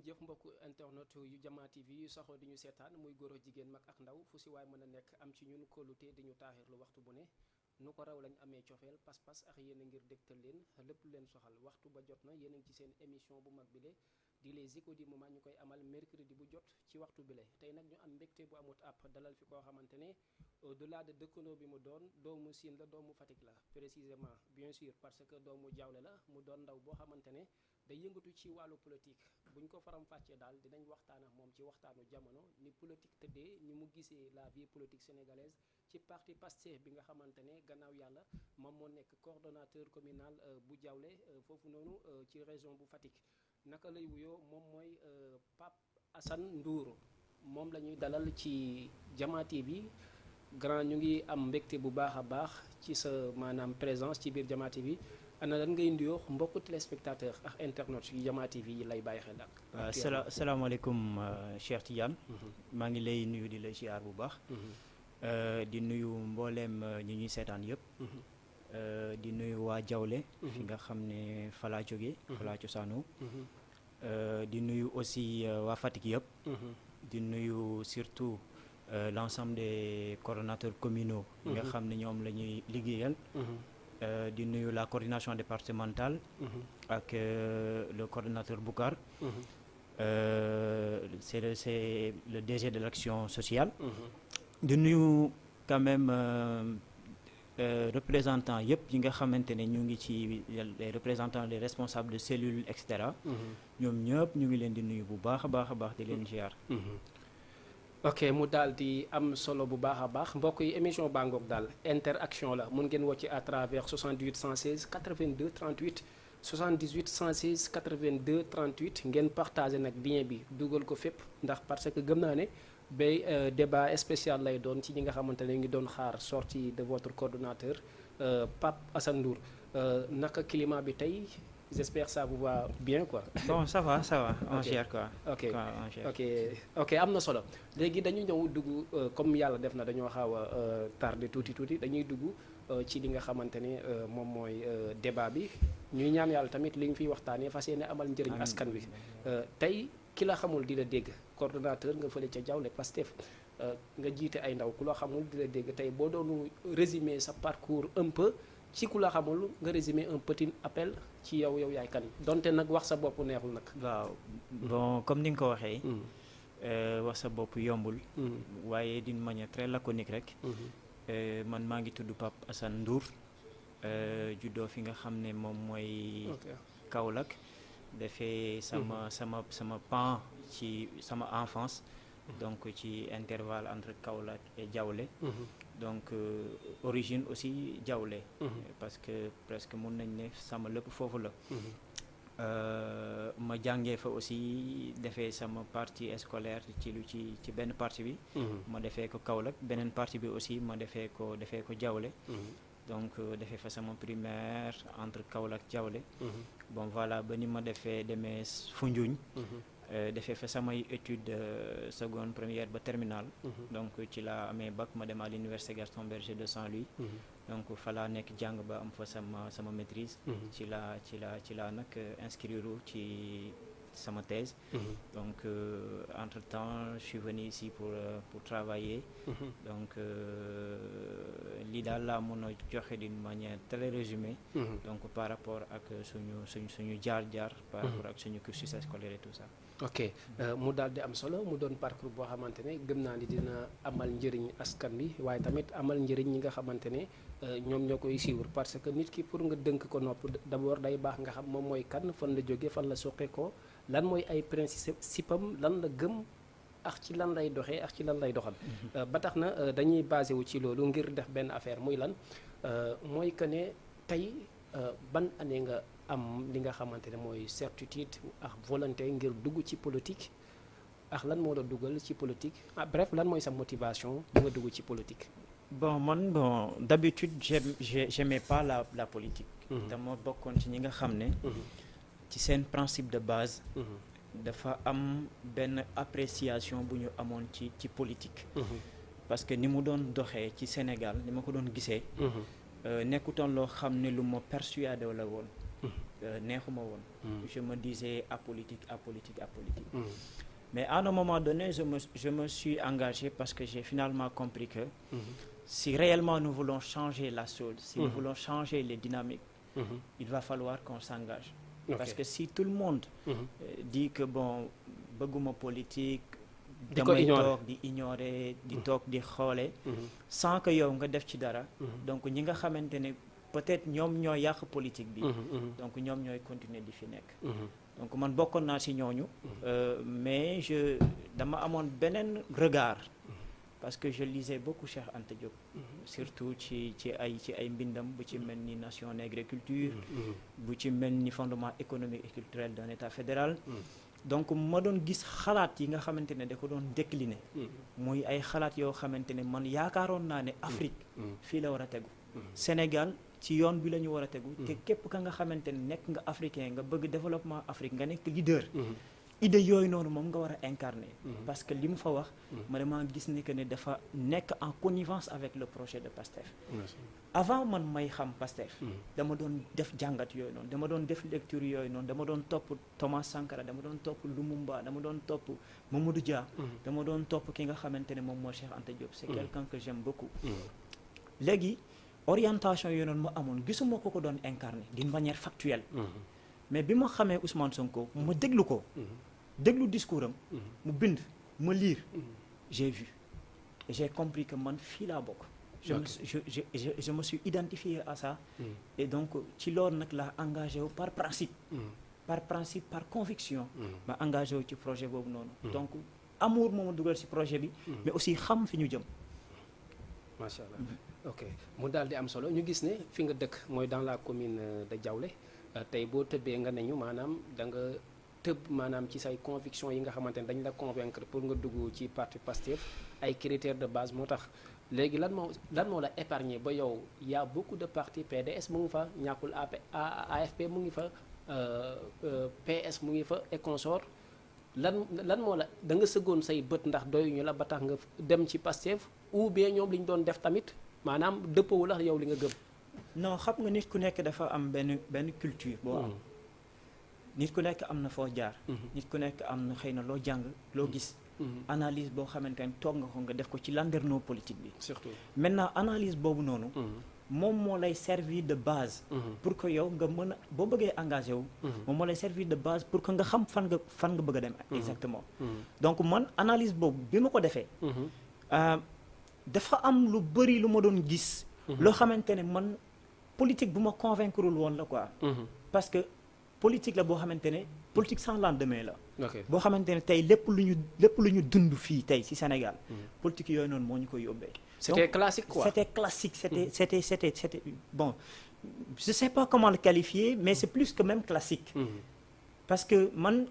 jëf mbokku internet yu Jama TV yu saxoo di ñu seetaan muy góor jigéen mag ak ndaw fu si waay mën a nekk am ci ñun kóolute di ñu taaxirlu waxtu bu ne nu ko raw lañ amee cofeel pas-pas ak yéen a ngir dégtal leen lépp lu leen soxal waxtu ba jot na yéen a ngi ci seen émission bu mag bile di les échos du moment ñu koy amal mercredi bu jot ci waxtu bile tey nag ñu am mbégte bu amut àpp dalal fi koo xamante ne au-delà de dëkkandoo bi mu doon doomu Siin la doomu Fatick la précisément bien sûr parce que doomu Jawle la mu doon ndaw boo xamante ne day yëngatu ci wàllu politique buñ ko faram fàccee daal dinañ waxtaan ak moom ci waxtaanu jamono ni politique tëddee ni mu gisee la vie politique sénégalaise ci parti Pastef bi nga xamante ne gannaaw yàlla moom moo nekk coordonnateur communal bu Jawle foofu noonu ci région bu Fatick naka lay wuyoo moom mooy Pape Assane Ndour moom la ñuy dalal ci Jama TV grand ñu ngi am mbégte bu baax a baax ci sa maanaam présence ci biir Jama TV ana lan ngay nuyoo mbokku téléspectateur ak internet yu Jama TV yi lay bàyyi xel ak. waaw salaamaaleykum Cheikh Tidiane. maa ngi lay nuyu di la ziar bu baax. di nuyu mbooleem ñi ñuy seetaan yëpp. di nuyu waa Jawle. fi nga xam ne fa laa jógee. fa laa cosaanoo. di nuyu aussi waa Fatick yëpp. di nuyu surtout l'ensemble des coordonnateurs communaux. yi nga xam ne ñoom la ñuy liggéeyal. di nuyu la coordination départementale. ak le coordonnateur Boucar. c'est le DG de l'action sociale. di nuyu quand même représentants yëpp yi nga xamante ne ñu ngi ci les représentants les responsables de cellules et cetera. ñoom ñëpp ñu ngi leen di nuyu bu baax a baax di leen ziar. ok mu daal di am solo bu baax a baax mbokk yi émission baa ngoog daal interaction la mun ngeen wocc à travers 78 116 82 38 78 116 82 38 ngeen partagé nag lien bi dugal ko fépp ndax parce que gëm naa ne bay débat spécial lay doon ci ñi nga xamante ne ngi doon xaar sortie de votre coordonnateur Pape Assane Ndour naka climat bi tey j'espère ça vous va bien quoi. bon ça va on gère quoi. ok am na solo léegi dañu ñëw dugg comme yàlla def na dañoo xaw a tardé tuuti dañuy dugg ci li nga xamante ne moom mooy débat bi ñuy ñaan yàlla tamit li ñu fiy waxtaanee fas yéene amal njëriñ askan wi tey ki la xamul di la dégg coordonnateur nga fële ca Jawle Pastef nga jiite ay ndaw ku la xamul di la dégg tey boo doonu résumer sa parcours un peu ci ku la xamul nga résumer un petit appel ci yow yaay kan donte nag wax sa bopp neexul nag. waaw bon comme ni nga ko waxee. wax sa bopp yombul. waaye d'une manière très laconique rek. man maa ngi tudd Pape Assane Ndour. juddoo fi nga xam ne moom mooy. Kaolack. defee sama pan ci sama enfance. donc ci intervalle entre Kaolack et Jawle. donc origine aussi Jawle. parce que presque mun nañ ne sama lépp foofu la. ma jàngee fa aussi defee sama partie scolaire ci benn partie bi. ma defee ko Kaolack beneen partie bi aussi ma defee ko Jawle. donc defee fa sama primaire entre Kaolack Jawle. bon voilà ba ni ma demee Foundiougne. defee fa samay études seconde première ba terminale. donc ci laa amee bac ma dem à l'université Gaston Berger de Saint-Louis. donc fa laa nekk jàng ba am fa sama maîtrise. ci laa nag inscrire ci sama thèse. donc entre temps je suis venu ici pour travailler. donc lii daal laa mën a joxe d'une manière très résumée. donc par rapport ak suñu jaar par rapport ak suñu cursus scolaire et tout ça. ok mu daal di am solo mu doon parcours boo xamante ne gëm naa ni dina amal njëriñ askan bi waaye tamit amal njëriñ ñi nga xamante ne ñoom ñoo koy suivre parce que nit ki pour nga dënk ko nopp d'abord day baax nga xam moom mooy kan fan la jóge fan la soqe ko lan mooy ay principe am lan la gëm ak ci lan lay doxee ak ci lan lay doxal. ba tax na dañuy basé wu ci loolu ngir def benn affaire muy lan mooy que ne tey ban année nga am li nga xamante ne mooy certitude ak volonté ngir dugg ci politique ak lan moo la dugal ci politique bref lan mooy sa motivation bu nga dugg ci politique. bon d'habitude j'aimais pas la politique. dama bokkoon ci ñi nga xam ne. ci seen principe de base. dafa am benn appréciation bu ñu amoon ci politique. parce que ni mu doon doxee ci Sénégal ni ma ko doon gisee. nekkutoon loo xam ne lu ma persuadé la woon. neexuma woon. Je me disais apolitique. Mais à un moment donné, je me suis engagé parce que j'ai finalement compris que si réellement nous voulons changer la chose, si nous voulons changer les dynamiques, il va falloir qu'on s'engage. Parce que si tout le monde dit que bon, bëgguma politique, damay toog di ignorer di toog di xoole sans que yow nga def ci dara, donc ñi nga xamante ne peut-être ñoom ñooy yàq politique bi, donc ñoom ñooy continuer di fi nekk. Donc man bokkoon naa ci ñooñu, mais dama amoon beneen regard parce que je lisais beaucoup Cheikh Anta Diop, surtout ci ay mbindam bu ci mel ni Nation Nègre et Culture, bu ci mel ni Fondement économique et culturel d'un État fédéral. Donc ma doon gis xalaat yi nga xamante ne da ko doon décliner, muy ay xalaat yoo xamante ne man yaakaaroon naa ne Afrique fii la war a tegu, Sénégal ci yoon bi la ñu war a tegu, te képp ka nga xamante ne nekk nga africain nga bëgg développement Afrique nga nekk leader, idée yooyu noonu moom nga war a incarner. Parce que li mu fa wax ma dama gis ni que ne dafa nekk en connivence avec le projet de PASTEF. Avant man may xam PASTEF, dama doon def jàngat yooyu noonu, dama doon def lecture yooyu noonu, dama doon topp Thomas Sankara, dama doon topp Lumumba, dama doon topp Mamadou Dia, dama doon topp ki nga xamante ne moom moo Cheikh Anta Diop. C'est quelqu'un que j'aime beaucoup. Léegi orientation yooyu noonu ma amoon gisuma ko doon incarner d'une manière factuelle. Mais bi ma xamee Ousmane Sonko ma déglu ko, déglu discours am, mu bind, ma lire, j'ai vu et j'ai compris que man fii laa bokk. Je me suis identifié à ça, et donc ci loolu nag laa engagé wu par principe, par conviction, ma engagé wu ci projet boobu noonu. Donc amour moo ma dugal ci projet bi, mais aussi xam fi ñu jëm. Macha Allah. Ok, mu daal di am solo. Ñu gis ne fi nga dëkk mooy dans la commune de Diaoulé, tey boo tëbbee nga nañu maanaam da nga tëb maanaam ci say conviction yi nga xamante ne dañ la convaincre pour nga dugg ci parti Pastef, ay critères de base moo tax. Léegi lan moo la épargné ba yow y a beaucoup de partis, PDS mu ngi fa, ñàkkul AFP mu ngi fa, PS mu ngi fa et consort, lan moo la da nga sëggoon say bët ndax doyuñu la ba tax nga dem ci Pastef, ou bien ñoom li ñu doon def tamit maanaam dëppoo la yow li nga gëm? Non, xam nga nit ku nekk dafa am benn culture boo am. Nit ku nekk am na foo jaar. Nit ku nekk am na xëy na loo jàng, loo gis. Analyse boo xamante ne toog nga ko nga def ko ci landerneau politique bi. Surtout maintenant analyse boobu noonu. moom moo lay servir de base. Pour que yow nga mën a boo bëggee engagé wu. moom moo lay servir de base pour que nga xam fan nga bëgg a dem. Exactement. Donc man analyse boobu bi ma ko defee. dafa am lu bëri lu ma doon gis. loo xamante ne man politique bu ma convaincreul woon la quoi. Parce que politique la boo xamante ne politique sans lendemain la. boo xamante ne tey lépp lu ñu dund fii tey ci Sénégal. politique yooyu noonu moo ñu koy yóbbee. C'était classique quoi. C'était classique, c'était bon, je sais pas comment le qualifier, mais c'est plus que même classique. Parce que man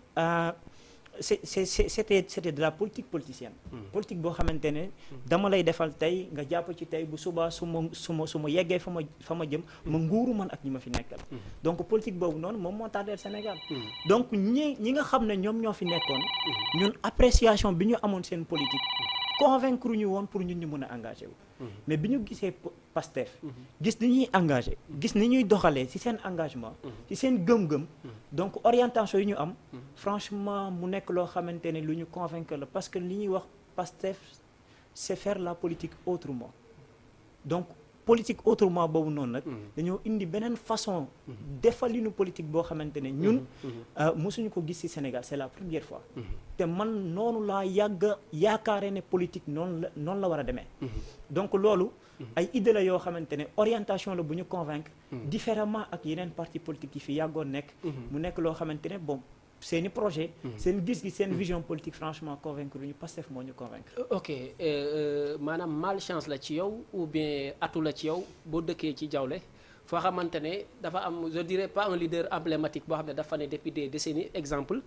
c'était de la politique politicienne. Politique boo xamante ne dama lay defal tey nga jàpp ci tey bu subaa su ma yeggee fa ma jëm ma nguuru man ak ñi ma fi nekkal. Donc politique boobu noonu moom moo tardeel Sénégal. Donc ñi nga xam ne ñoom ñoo fi nekkoon ñun appréciation bi ñu amoon seen politique convaincre ñu woon pour ñun ñu mën a engagé wu. Mais bi ñu gisee Pastef gis ni ñuy engagé, gis ni ñuy doxalee ci seen engagement, ci seen gëm-gëm, donc orientation yi ñu am franchement mu nekk loo xamante ne lu ñu convaincre la, parce que li ñuy wax Pastef c'est faire la politique autrement. Donc politique autrement boobu noonu nag dañoo indi beneen façon defalinu politique boo xamante ne ñun mosuñu ko gis ci Sénégal, c'est la première fois. te man noonu laa yaakaare ne politique noonu la war a demee. Donc loolu ay idée la yoo xamante ne orientation la bu ñu convaincre différemment ak yeneen parti politique yi fi yàggoon nekk. mu nekk loo xamante ne bon seeni projet seen gis-gis seen vision politique franchement convaincre ñu Pastef moo ñu convaincre. Ok, maanaam malchance la ci yow ou bien atu la ci yow boo dëkkee ci Diaoulé foo xamante ne dafa am, je dirais pas un leader emblématique boo xam ne dafa ne depuis des décennies, exemple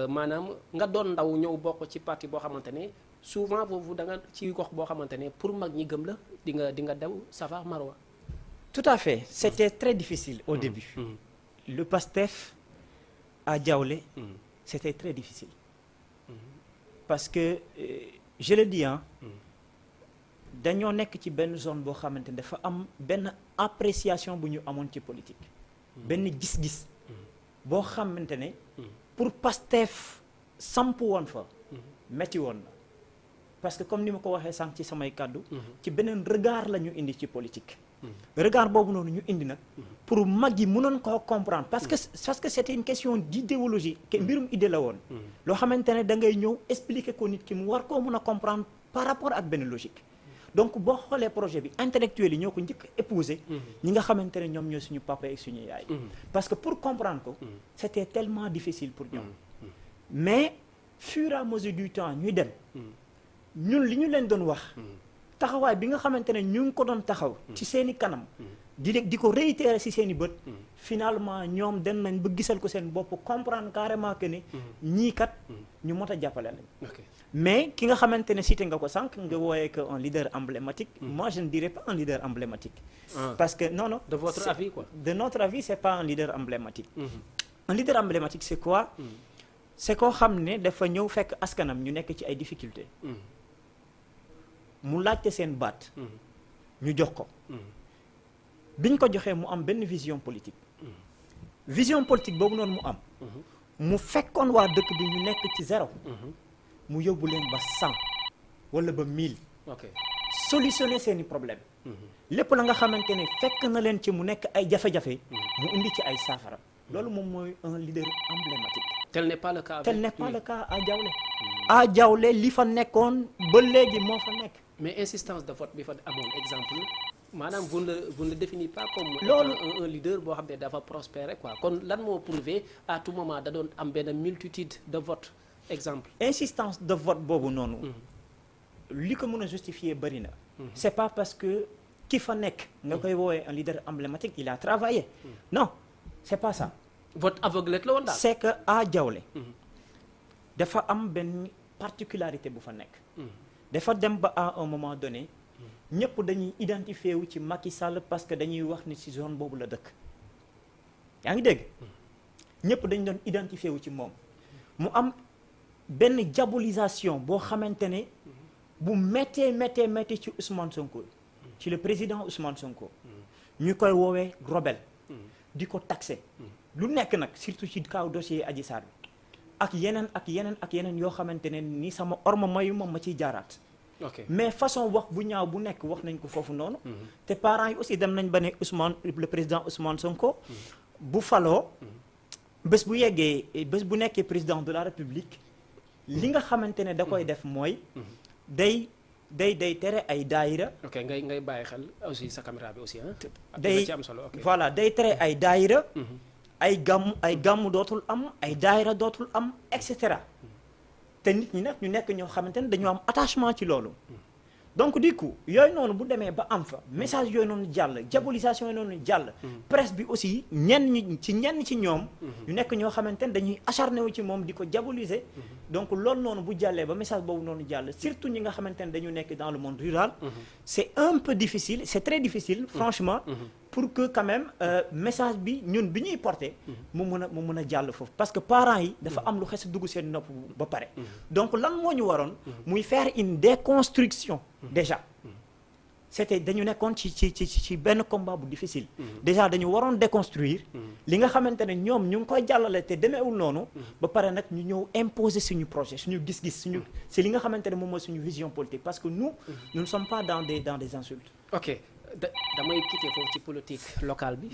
maanaam nga doon ndaw ñëw bokk ci parti boo xamante ne souvent foofu da nga ci gox boo xamante ne pour mag ñi gëm la di nga daw Safa Marwa. Tout à fait, c'était très difficile au début. Le Pastef à Diaoulé, c'était très difficile. Parce que je le dis dañoo nekk ci benn zone boo xamante ne dafa am benn appréciation bu ñu amoon ci politique. benn gis-gis boo xamante ne pour Pastef samp woon fa metti woon na parce que comme ni ma ko waxee sànq ci samay kàddu ci beneen regard la ñu indi ci politique regard boobu noonu ñu indi nag pour mag yi mënoon koo comprendre parce que c'était une question d'idéologie que mbirum idée la woon loo xamante ne da ngay ñëw expliquer ko nit ki mu war koo mën a comprendre par rapport ak benn logique donc boo xoolee projet bi intellectuel yi ñoo ko njëkk épouser ñi nga xamante ne ñoom ñoo suñu papa ak suñu yaay parce que pour comprendre ko c'était tellement difficile pour ñoom mais fur et à mesure du temps ñuy dem ñun li ñu leen doon wax taxawaay bi nga xamante ne ñu ngi ko doon taxaw ci seeni kanam di ko réitérer ci seeni bët finalement ñoom dem nañ ba gisal ko seen bopp comprendre carrément que ni ñii kat ñu mot a jàppale lañ mais ki nga xamante ne cité nga ko sànq nga wooyee que un leader emblématique moi je ne dirais pas un leader emblématique parce que non de votre avis quoi de notre avis c'est pas un leader emblématique un leader emblématique c'est quoi c'est koo xam ne dafa ñëw fekk askanam ñu nekk ci ay difficultés mu laajte seen baat ñu jox ko biñ ko joxee mu am benn vision politique boobu noonu mu am mu fekkoon waa dëkk bi ñu nekk ci 0 mu yóbbu leen ba 100 wala ba 1000 solutionner seeni problème lépp la nga xamante ne fekk na leen ci mu nekk ay jafe-jafe mu indi ci ay saafara loolu moom mooy un leader emblématique tel n'est pas le cas à Diaoulé à Diaoulé li fa nekkoon ba léegi moo fa nekk mais insistance de vote bi fa amoon exemple maanaam vous ne le définissez pas comme loolu un leader boo xam ne dafa prospérer quoi kon lan moo prouver à tout moment da doon am benn multitude de vote exemple insistance de vote boobu noonu li ko mën a justifier bëri na c'est pas parce que ki fa nekk nga koy woowee un leader emblématique il a travaillé non c'est pas ça vote aveugle la woon daal c'est que à Diaoulé dafa am benn particularité bu fa nekk dafa dem ba à un moment donné ñëpp dañuy identifier wu ci Macky Sall parce que dañuy wax ni ci zone boobu la dëkk yaa ngi dégg ñëpp dañ doon identifier wu ci moom mu am benn diabolisation boo xamante ne bu méttee ci Ousmane Sonko ci le président Ousmane Sonko ñu koy woowee rebelle di ko taxé lu nekk nag surtout ci kaw dossier Adji Sarr bi ak yeneen yoo xamante ne ni sama orma mayu ma ciy jaaraat mais façon wax bu ñaaw bu nekk wax nañ ko foofu noonu te parents yi aussi dem nañ ba ne le président Ousmane Sonko bu faloo bés bu nekkee président de la République li nga xamante ne da koy def mooy day tere ay daayira ngay bàyyi xel aussi sa caméra bi aussi day ci am solo voilà day tere ay daayira ay gàmm dootul am ay daayira dootul am et cetera te nit ñi nag ñu nekk ñoo xamante ne dañoo am attachement ci loolu donc du coup yooyu noonu bu demee ba am fa message yooyu noonu jàll diabolisation yooyu noonu jàll presse bi aussi ñenn ci ñoom ñu nekk ñoo xamante ne dañuy acharné wu ci moom di ko diaboliser donc loolu noonu bu jàllee ba message boobu noonu jàll surtout ñi nga xamante ne dañu nekk dans le monde rural c'est un peu difficile c'est très difficile franchement pour que quand même message bi ñun bi ñuy porter mu mën a jàll foofu parce que parents yi dafa am lu xes dugg seen nopp ba pare donc lan moo ñu waroon muy faire une déconstruction déjà c'était dañu nekkoon ci benn combat bu difficile déjà dañu waroon déconstruire li nga xamante ne ñoom ñu ngi koy jàllale te demeewul noonu ba pare nag ñu ñëw imposer suñu projet suñu gis-gis c'est li nga xamante ne moom mooy suñu vision politique parce que nous ne sommes pas dans des insultes ok damay quitter foofu ci politique locale bi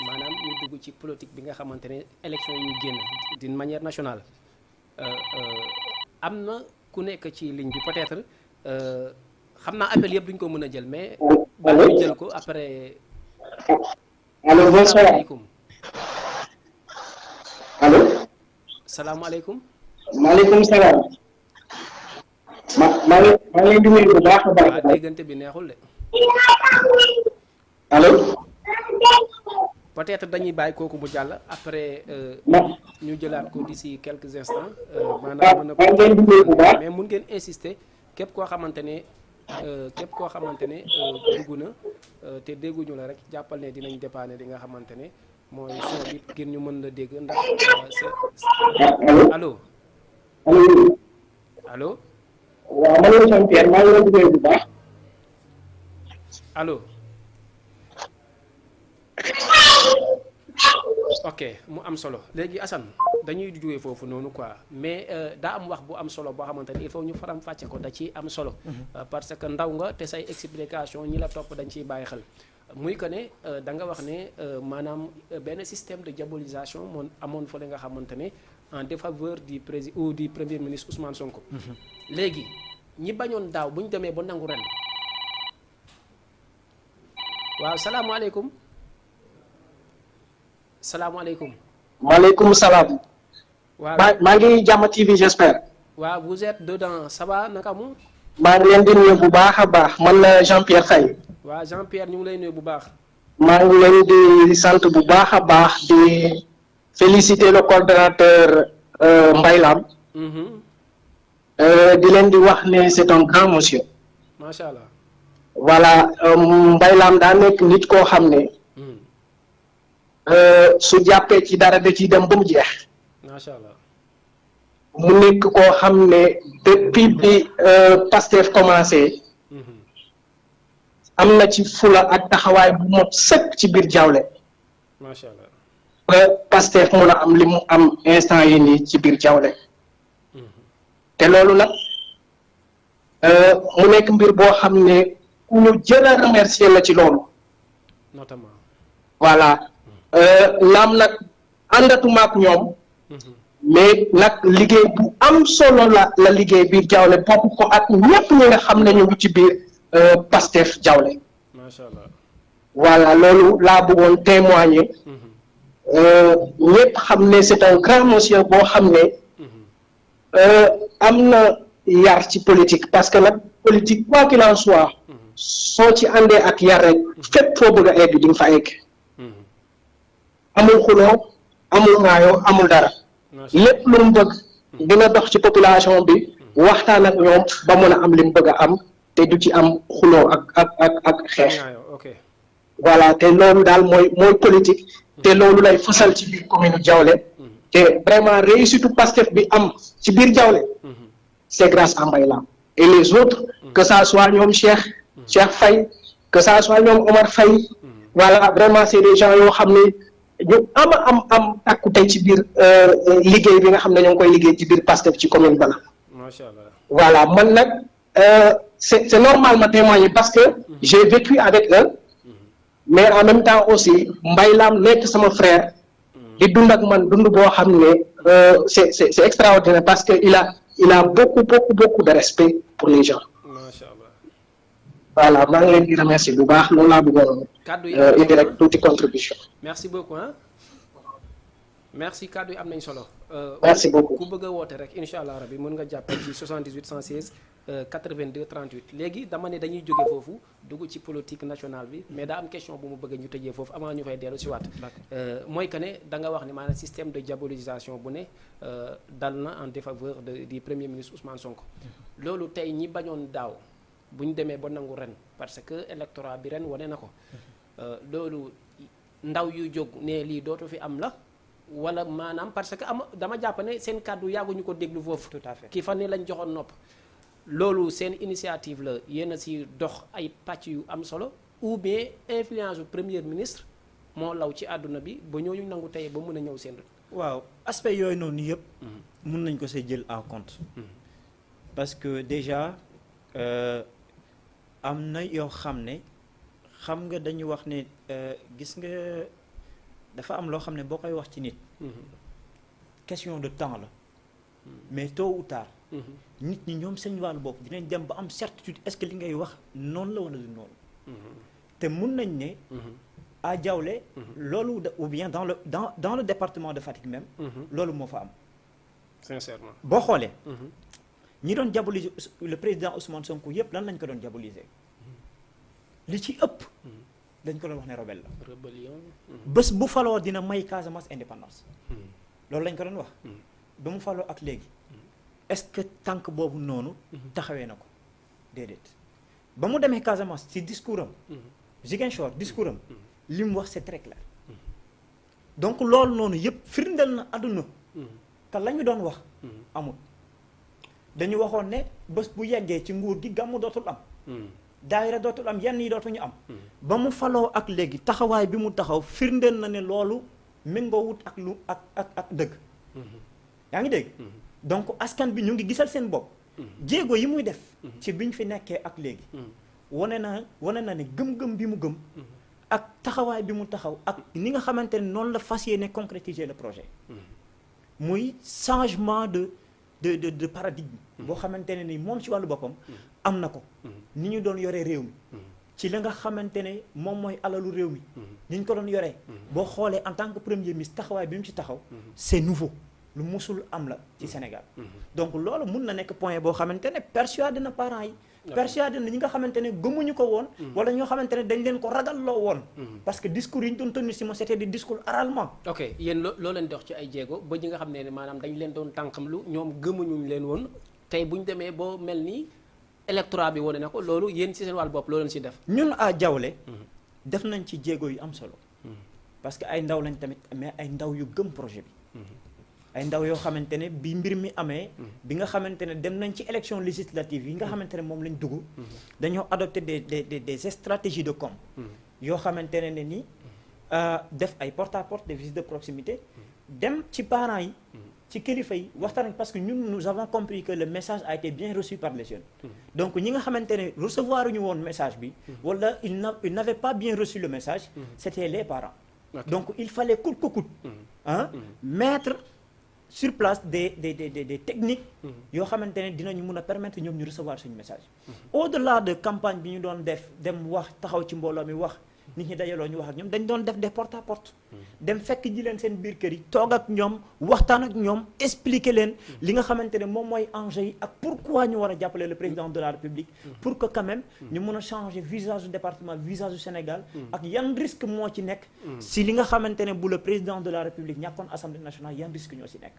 maanaam ñu dugg ci politique bi nga xamante ne élection yi ñu génn d'une manière nationale am na ku nekk ci ligne bi peut-être xam naa appel yëpp duñ ko mën a jël mais ba ñu jël ko après allo bonsoir salaamaaleykum allo salaamaaleykum maaleykum salaam maa ngi leen di nuyu bu baax a baax waaw déggante bi neexul de allo peut-être dañuy bàyyi kooku mu jàll après ñu jëlaat ko d'ici quelques instants maanaam mën a mais mun ngeen insister képp koo xamante ne dugg na te dégguñu la rek jàppal ne dinañ dépanner li nga xamante ne mooy son bi ngir ñu mën la dégg ndax allo allo waaw ma leen sant Pierre maa ngi leen di nuyu bu baax allo ok mu am solo léegi Assane dañuy jógee foofu noonu quoi mais daa am wax bu am solo boo xamante ni il faut ñu faram fàcce ko da ciy am solo. Parce que ndaw nga te say explication ñi la topp dañ ciy bàyyi xel. muy que ne da nga wax ne maanaam benn système de diabolisation moom amoon fa la nga xamante ne en défaveur du président ou du premier ministre Ousmane Sonko. léegi ñi bañoon daaw bu ñu demee ba nangu ren. waaw salaamaaleykum. salaamaaleykum. maaleykum salaam. waaw maa ngi Jàmm TV j'espère. waaw vous êtes dedans ça va naka mu. maa ngi leen di nuyu bu baax a baax man la Jean-Pierre Faye. waaw Jean-Pierre ñu ngi lay nuyu bu baax. maa ngi leen di sant bu baax a baax di féliciter le coordonnateur Mbaye Lam. di leen di wax ne c'est un grand monsieur. macha allah. voilà Mbaye Lam daa nekk nit koo xam ne. su jàppee ci dara da ciy dem ba mu jeex. macha allah. mu nekk koo xam ne depuis bi Pastef commencé. am na ci fula ak taxawaay bu mot sëkk ci biir Diawlé. macha allah. ba Pastef mun a am li mu am instant yi nii ci biir Diawlé. te loolu nag mu nekk mbir boo xam ne ku ñu jël a remercier la ci loolu. notamment. voilà naam nag àndatuma ak ñoom. mais nag liggéey bu am solo la liggéey biir Diawlé bokk ko ak ñëpp ñi nga xam ne ñu ngi ci biir Pastef Diawlé. macha allah. voilà loolu laa bëggoon témoigner. ñëpp xam ne c'est un grand monsieur boo xam ne. am na yar ci politique parce que nag politique quoi qu'il en soit. soo ci àndee ak yar rek fépp foo bëgg a egg di nga fa egg. amul xuloo amul ŋaayoo amul dara. lépp lu mu bëgg dina dox ci population bi waxtaan ak ñoom ba mën a am li mu bëgg a am te du ci am xuloo ak xeex. voilà te loolu daal mooy politique te loolu lay fësal ci biir commune Diawlé te vraiment réussite Pastef bi am ci biir Diawlé c'est grâce à Mbaye Lam et les autres que ça soit ñoom Cheikh Faye que ça soit ñoom Omar Faye voilà vraiment c'est des gens yoo xam ne ñu am takku tey ci biir liggéey bi nga xam ne ñoo ngi koy liggéey ci biir Pastef ci commune bala macha allah. voilà man nag c'est normal ma témoigner parce que j'ai vécu avec eux mais en même temps aussi Mbaye Lam nekk sama frère di dund ak man dund boo xam ne c'est extraordinaire parce que il a beaucoup de respect pour les gens. macha allah. voilà maa ngi leen di remercier bu baax loolu laa bëggoon indi rek tuuti contribution. merci beaucoup ah. merci kàddu yi am nañ solo. merci beaucoup ku bëgg a woote rek incha allah rabi mën nga jàppale ci 78 116 82 38 léegi dama ne dañuy jóge foofu dugg ci politique nationale bi mais daa am question bu mu bëgg ñu tëjee foofu avant ñu fay dellu si waat. mooy que ne da nga wax ne maanaam système de diabolisation bu ne dal na en défaveur du premier ministre Ousmane Sonko. loolu tey ñi bañoon daaw bu ñu demee ba nangu ren parce que électorat bi ren wane na ko loolu ndaw yu jóg ne lii dootu fi am la. wala maanaam parce que dama jàpp ne seen kàddu yàgguñu ko déglu foofu. tout à fait kii fan ne lañ joxoon nopp. loolu seen initiative la yéen a si dox ay pàcc yu am solo ou bien influence du premier ministre moo law ci àdduna bi ba ñooñu nangu tey ba mën a ñëw seen. waaw aspect yooyu noonu yëpp. mun nañ ko see jël en compte. parce que déjà am na yoo xam ne xam nga dañu wax ne gis nga. dafa am loo xam ne boo koy wax ci nit. question de temps la. mais tôt ou tard. nit ñi ñoom seen wàllu bopp dinañ dem ba am certitude est-ce que li ngay wax noonu la wala du noonu. te mun nañ ne. à Diawlé. loolu ou bien dans le département de Fatick même. loolu moo fa am. sincèrement boo xoolee. ñi doon diaboliser le président Ousmane Sonko yëpp lan lañ ko doon diaboliser. li ci ëpp. dañ ko doon wax ne rebelle la. rébellion. bés bu faloo dina may Casamance indépendance. loolu lañ ko doon wax. ba mu faloo ak léegi. est-ce que tànk boobu noonu. taxawee na ko déedéet. ba mu demee Casamance ci discours am. Ziguinchor discours am. li mu wax c'est très clair. donc loolu noonu yëpp firndeel na àdduna. te la ñu doon wax. amul dañu waxoon ne bés bu yeggee ci nguur gi gàmmu dootul am. daayira dootul am yenn yi dootuñu am. ba mu faloo ak léegi taxawaay bi mu taxaw firndeel na ne loolu méngoowut ak lu ak dëgg. yaa ngi dégg. donc askan bi ñu ngi gisal seen bopp. jéego yi muy def. ci biñ fi nekkee ak léegi. wane na ne gëm-gëm bi mu gëm. ak taxawaay bi mu taxaw ak ni nga xamante ne noonu la fas yéene concrétiser le projet. muy changement de paradigme. boo xamante ne ni moom ci wàllu boppam. am na ko. ni ñu doon yoree réew mi. ci la nga xamante ne moom mooy alalu réew mi. ni ñu ko doon yoree. boo xoolee en tant que premier ministre taxawaay bi mu ci taxaw. c'est nouveau lu musul am la ci Sénégal. donc loolu mun na nekk point boo xamante ne persuadé na parents yi. persuadé na ñi nga xamante ne gëmuñu ko woon. wala ñoo xamante ne dañ leen ko ragalloo woon. parce que discours yi ñu doon tenir si mo c'était des discours oralement. ok yéen loo leen dox ci ay jéego ba ñi nga xam ne maanaam dañ leen doon tànqamlu ñoom gëmuñu leen woon tey bu ñu demee boo mel ni électorat bi wane na ko loolu yéen ci seen wàllu bopp loo leen si def. ñun à Diaoulé def nañ ci jéego yu am solo. parce que ay ndaw lañ tamit mais ay ndaw yu gëm projet bi. ay ndaw yoo xamante ne bi mbir mi amee. bi nga xamante ne dem nañ ci élection législative yi nga xamante ne moom lañ dugg. dañoo adopté des stratégies de com. yoo xamante ne ni def ay porte à porte des visites de proximité. dem ci parents yi. ci kilifa yi waxtaan parce que ñun nous avons compris que le message a été bien reçu par les jeunes. donc ñi nga xamante ne recevoir ñu woon message bi. wala ils n'avaient pas bien reçu le message. c'était les parents. donc il fallait coûte que coûte. mettre sur place des techniques. yoo xamante ne dinañu mun a permettre ñoom ñu recevoir suñu message. au-delà de campagne bi ñu doon def dem wax taxaw ci mbooloo mi wax. nit ñi dajaloo ñu wax ak ñoom dañ doon def des porte à porte. dem fekk ji leen seen biir kër yi toog ak ñoom waxtaan ak ñoom expliquer leen li nga xamante ne moom mooy enjeu yi ak pourquoi ñu war a jàppale le président de la République. pour que quand même ñu mën a changer visage du département visage du Sénégal. ak yan risque moo ci nekk. si li nga xamante ne bu le président de la République ñàkkoon assemblée nationale yan risque ñoo ci nekk.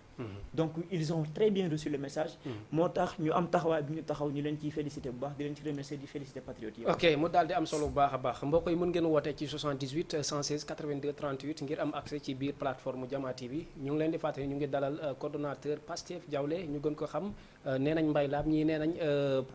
donc ils ont très bien reçu le message. moo tax ñu am taxawaay bi ñu taxaw ñu leen ciy féliciter bu baax di leen ci remercier di féliciter patriotes yi. ok mu daal di am solo bu baax a baax mbokk yi mën ngeen woote ci 78 116 82 38 ngir am accès ci biir plateforme Jama TV ñu ngi leen di fàttali ñu ngi dalal coordonnateur Pastef Diaoulé ñu gën ko xam nee nañ Mbaye Lam ñii nee nañ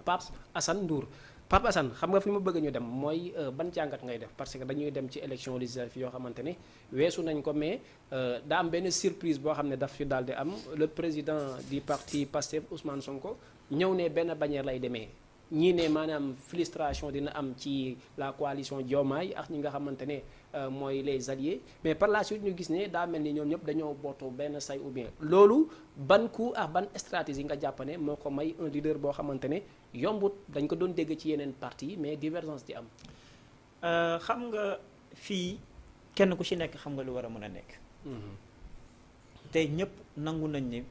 Pape Assane Ndour Pape Assane xam nga fi ma bëgg ñu dem mooy ban jàngat ngay def parce que dañuy dem ci élection législative yoo xamante ne weesu nañ ko mais daa am benn surprise boo xam ne daf fi daal di am le président du parti Pastef Ousmane Sonko ñëw ne benn bannière lay demee. ñii ne maanaam frustration dina am ci la coalition Diomaye ak ñi nga xamante ne mooy les alliés mais par la suite ñu gis ne daa mel ni ñoom ñëpp dañoo bootoo benn say ou bien loolu ban coup ak ban stratégie nga jàpp ne moo ko may un leader boo xamante ne yombut dañ ko doon dégg ci yeneen parti mais divergence di am. xam nga fii kenn ku ci nekk xam nga lu war a mën a nekk. te ñëpp nangu nañ ne.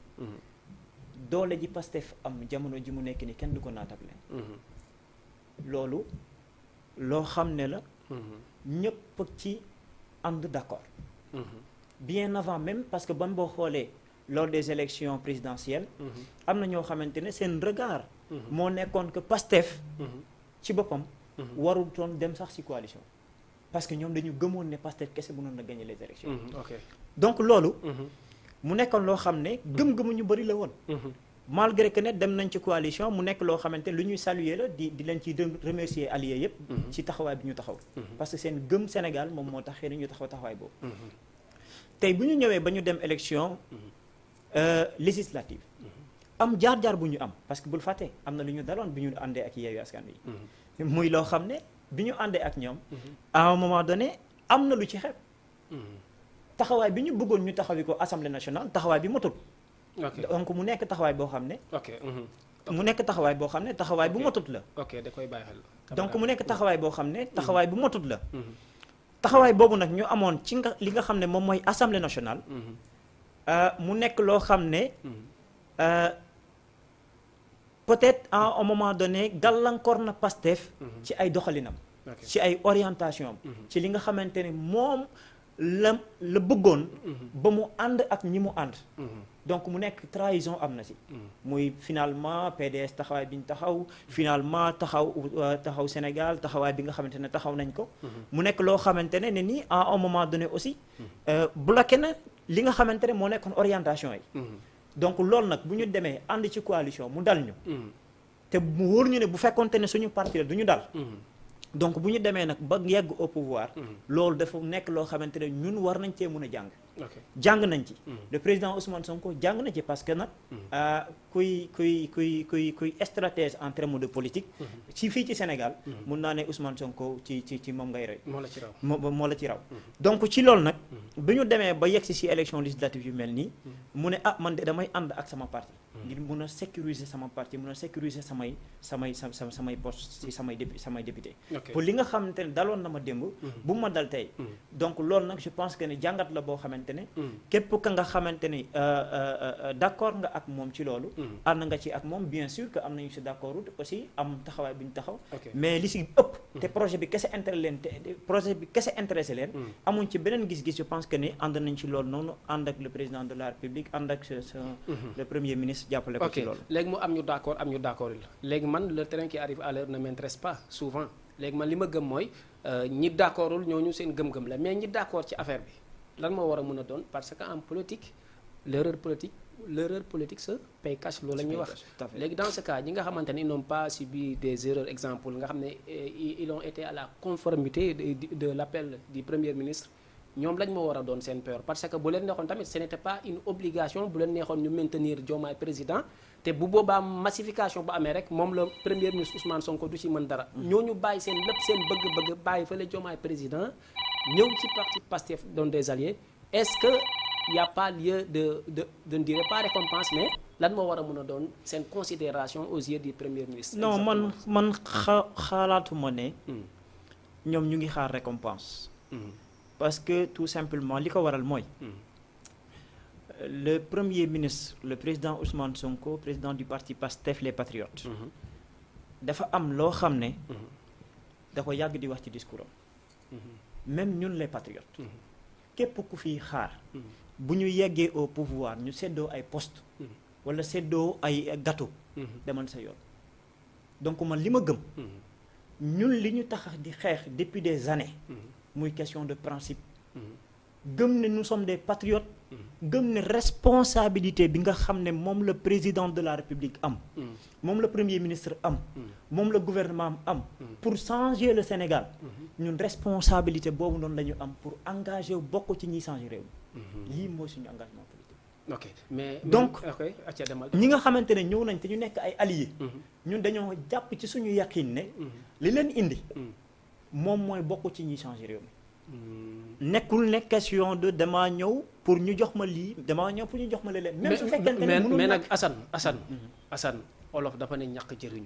doole ji Pastef am jamono ji mu nekk ni kenn du ko naatable. loolu loo xam ne la. ñëpp ci ànd d'accord. bien avant même parce que ban boo xoolee lors des élections présidentielles. am na ñoo xamante ne seen regard. moo nekkoon que Pastef. ci boppam. warul toon dem sax ci coalition. parce que ñoom dañu gëmoon ne Pastef kese mënoon na gagner les élections. donc loolu. mu nekkoon loo xam ne gëm-gëmu ñu bari la woon. malgré que ne dem nañ ci coalition mu nekk loo xamante lu ñuy saluer la di leen ci remercier alliés yépp ci taxawaay bi ñu taxaw. parce que seen gëm Sénégal moom moo tax xëy na ñu taxawaay boobu. tey bu ñu ñëwee ba ñu dem élection législative. am jaar-jaar bu ñu am parce que bul fàtte am na lu ñu daloon bi ñu àndee ak Yewwi Askan Wi. muy loo xam ne bi ñu àndee ak ñoom. à un moment donné am na lu ci xew. taxawaay bi ñu bëggoon ñu taxawi ko assemblée nationale taxawaay bi matul. donc mu nekk taxawaay boo xam ne. mu nekk taxawaay boo xam ne taxawaay bu matut la. da koy bàyyi xel. donc mu nekk taxawaay boo xam ne taxawaay bu matut la. taxawaay boobu nag ñu amoon ci li nga xam ne moom mooy assemblée nationale. mu nekk loo xam ne. peut-être à un moment donné gàllankoor na Pastef. ci ay doxalinam. ci ay orientation am. ci li nga xamante ne moom. la bëggoon ba mu ànd ak ñi mu ànd donc mu nekk trahison am na ci muy finalement PDS taxawaay bi ñu taxaw finalement taxaw Sénégal taxawaay bi nga xamante ne taxaw nañ ko mu nekk loo xamante ne nii à un moment donné aussi bloqué na li nga xamante ne moo nekkoon orientation yi donc loolu nag bu ñu demee ànd ci coalition mu dal ñu te mu wóor ñu ne bu fekkonte ne suñu parti la du ñu dal donc bu ñu demee nag ba yegg au pouvoir loolu dafa nekk loo xamante ne ñun war nañ cee mën a jàng jàng nañ ci. le président Ousmane Sonko jàng na ci parce que nag kuy stratège en termes de politique. ci fii ci Sénégal. mun naa ne Ousmane Sonko ci moom ngay roy. moo la ci raw donc ci loolu nag. bi ñu demee ba yegsi ci élection législative yu mel nii. mu ne man de damay ànd ak sama parti. ngir mun a sécuriser sama parti mun a sécuriser samay poste ci samay député. pour li nga xamante ne daloon na ma démb. bu ma dal tey. donc loolu nag je pense que ne jàngat la boo xamante ne. képp ka nga xamante ni d'accord nga ak moom ci loolu. ànd nga ci ak moom bien sûr que am nañu ci d'accord aussi am taxawaay bi ñu taxaw. mais li ci ëpp. te projet bi kese intéressé leen. amuñ ci beneen gis-gis je pense que ni ànd nañ ci loolu noonu ànd ak le président de la République ànd ak le premier ministre jàppale ko ci loolu. léegi mu am ñu d'accord il léegi man le train qui arrive à l'heure ne m'intéresse pas souvent léegi man li ma gëm mooy ñi d'accordul ñooñu seen gëm-gëm la mais ñi d'accord ci affaire bi lan moo war a mën a doon parce que en politique l'erreur politique se paye cash loolu la ñuy wax. léegi dans ce cas ñi nga xamante ne ils n'ont pas subi des erreurs exemple nga xam ne ils ont été à la conformité de l'appel du premier ministre ñoom lañ moo war a doon seen peur parce que bu leen neexoon tamit ce n'était pas une obligation bu leen neexoon ñu maintenir Diomaye président te bu boobaa massification bu amee rek moom la premier ministre Ousmane Sonko du ci mën dara. ñooñu bàyyi seen lépp seen bëgg-bëgg bàyyi fële Diomaye président ñëw ci parti Pastef doon des alliés est-ce que y a pas lieu de ne dirais pas récompense mais lan moo war a mën a doon seen considération aux yeux du premier ministre. non man xalaatuma ne. ñoom ñu ngi xaar récompense. parce que tout simplement li ko waral mooy. le premier ministre le président Ousmane Sonko président du parti Pastef les Patriotes. dafa am loo xam ne. da ko yàgg di wax ci discours am. même ñun les patriotes. képp ku fiy xaar. bu ñu yeggee au pouvoir ñu seddoo ay poste wala seddoo ay gâteau. demal sa yoon. donc man li ma gëm. ñun li ñu tax di xeex depuis des années. muy question de principe. gëm ne nous sommes des patriotes. gëm ne responsabilité bi nga xam ne moom la président de la République am. moom la premier ministre am. moom la gouvernement am. pour changer le Sénégal. ñun responsabilité boobu noonu la ñu am pour engager wu bokk ci ñiy changer réew mi. lii mooy suñu engagement politique. ok mais donc ñi nga xamante ne ñëw nañ te ñu nekk ay alliés. ñun dañoo jàpp ci suñu yaqin ne. li leen indi. moom mooy bokk ci ñiy changer réew mi. nekkul ne question de damaa ñëw pour ñu jox ma lii damaa ñëw pour ñu jox ma leneen. même su fekkente ne mais nag Assane olof dafa ne ñàkk jëriñ.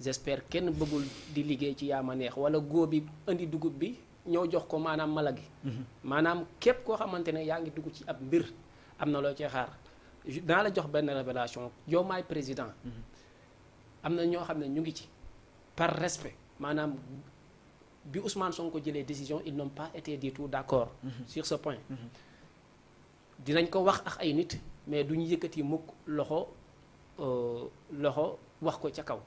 j'espère kenn bëggul di liggéey ci yaama neex wala góob bi indi dugub bi ñëw jox ko maanaam mala gi. maanaam képp koo xamante ne yaa ngi dugg ci ab mbir am na loo cee xaar dinaa la jox benn révélation Diomaye président. am na ñoo xam ne ñu ngi ci par respect maanaam. bi Ousmane Sonko jëlee décision ils n'ont pas été du tout d'accord sur ce point dinañ ko wax ak ay nit mais duñu yëkkati mukk loxo wax ko ca kaw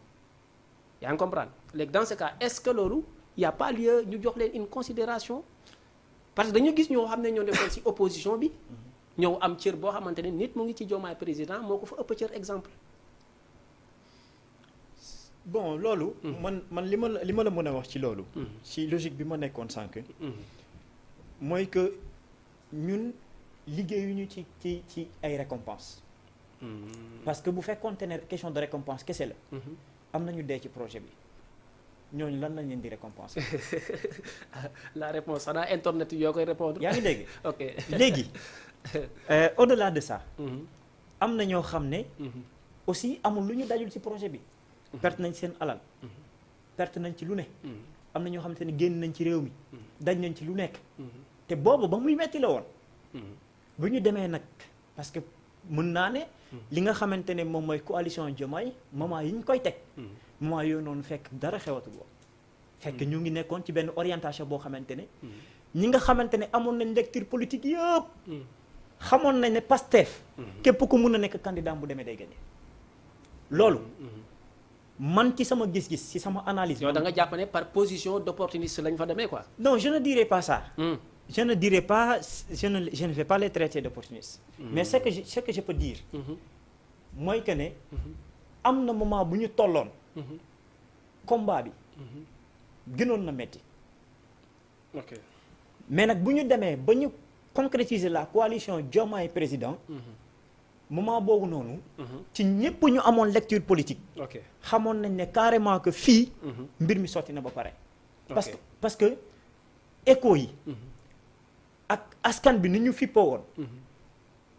yaa ngi comprendre léegi dans ce cas est-ce que loolu y a pas lieu ñu jox leen une considération parce que dañu gis ñoo xam ne ñoo defoon ci opposition bi ñëw am cër boo xamante ne nit mu ngi ci Diomaye président moo ko fa ëpp cër exemple. bon loolu. man li ma la mën a wax ci loolu. ci logique bi ma nekkoon sànq. mooy que ñun liggéeyuñu ci ay récompenses. parce que bu fekkoonte ne question de récompense kese la. am nañu dee ci projet bi ñooñu lan lañ leen di récompenser. la réponse xanaa internet yoo koy répondre. yaa ngi dégg. ok léegi au-delà de ça. am na ñoo xam ne. aussi amul lu ñu dajul ci projet bi. perte nañ seen alal. perte nañ ci lu ne. am na ñoo xamante ne génn nañ ci réew mi. daj nañ ci lu nekk. te boobu ba muy metti la woon. bu ñu demee nag parce que mën naa ne. li nga xamante ne moom mooy coalition Diomaye moment yi ñu koy teg. moment yooyu noonu fekk dara xewatul woon. fekk ñu ngi nekkoon ci benn orientation boo xamante ne. ñi nga xamante ne amoon nañ lecture politique yëpp. xamoon nañ ne Pastef. képp ku mun a nekk candidat bu demee day gagné. loolu. man ci sama gis-gis ci sama analyse. yow da nga jàpp ne par position d'opportuniste lañ fa demee quoi. non je ne dirais pas ça. je ne dirais pas je ne vais pas les traiter d'opportunistes. mais ce que je peux dire. mooy que ne. am na moment bu ñu tolloon. combat bi. gënoon na metti. ok mais nag bu ñu demee ba ñu concrétiser la coalition Diomaye président moment boobu noonu ci ñëpp ñu amoon lecture politique xamoon nañ ne carrément que fii mbir mi sotti na ba pare parce que écho yi ak askan bi ni ñu fippoo woon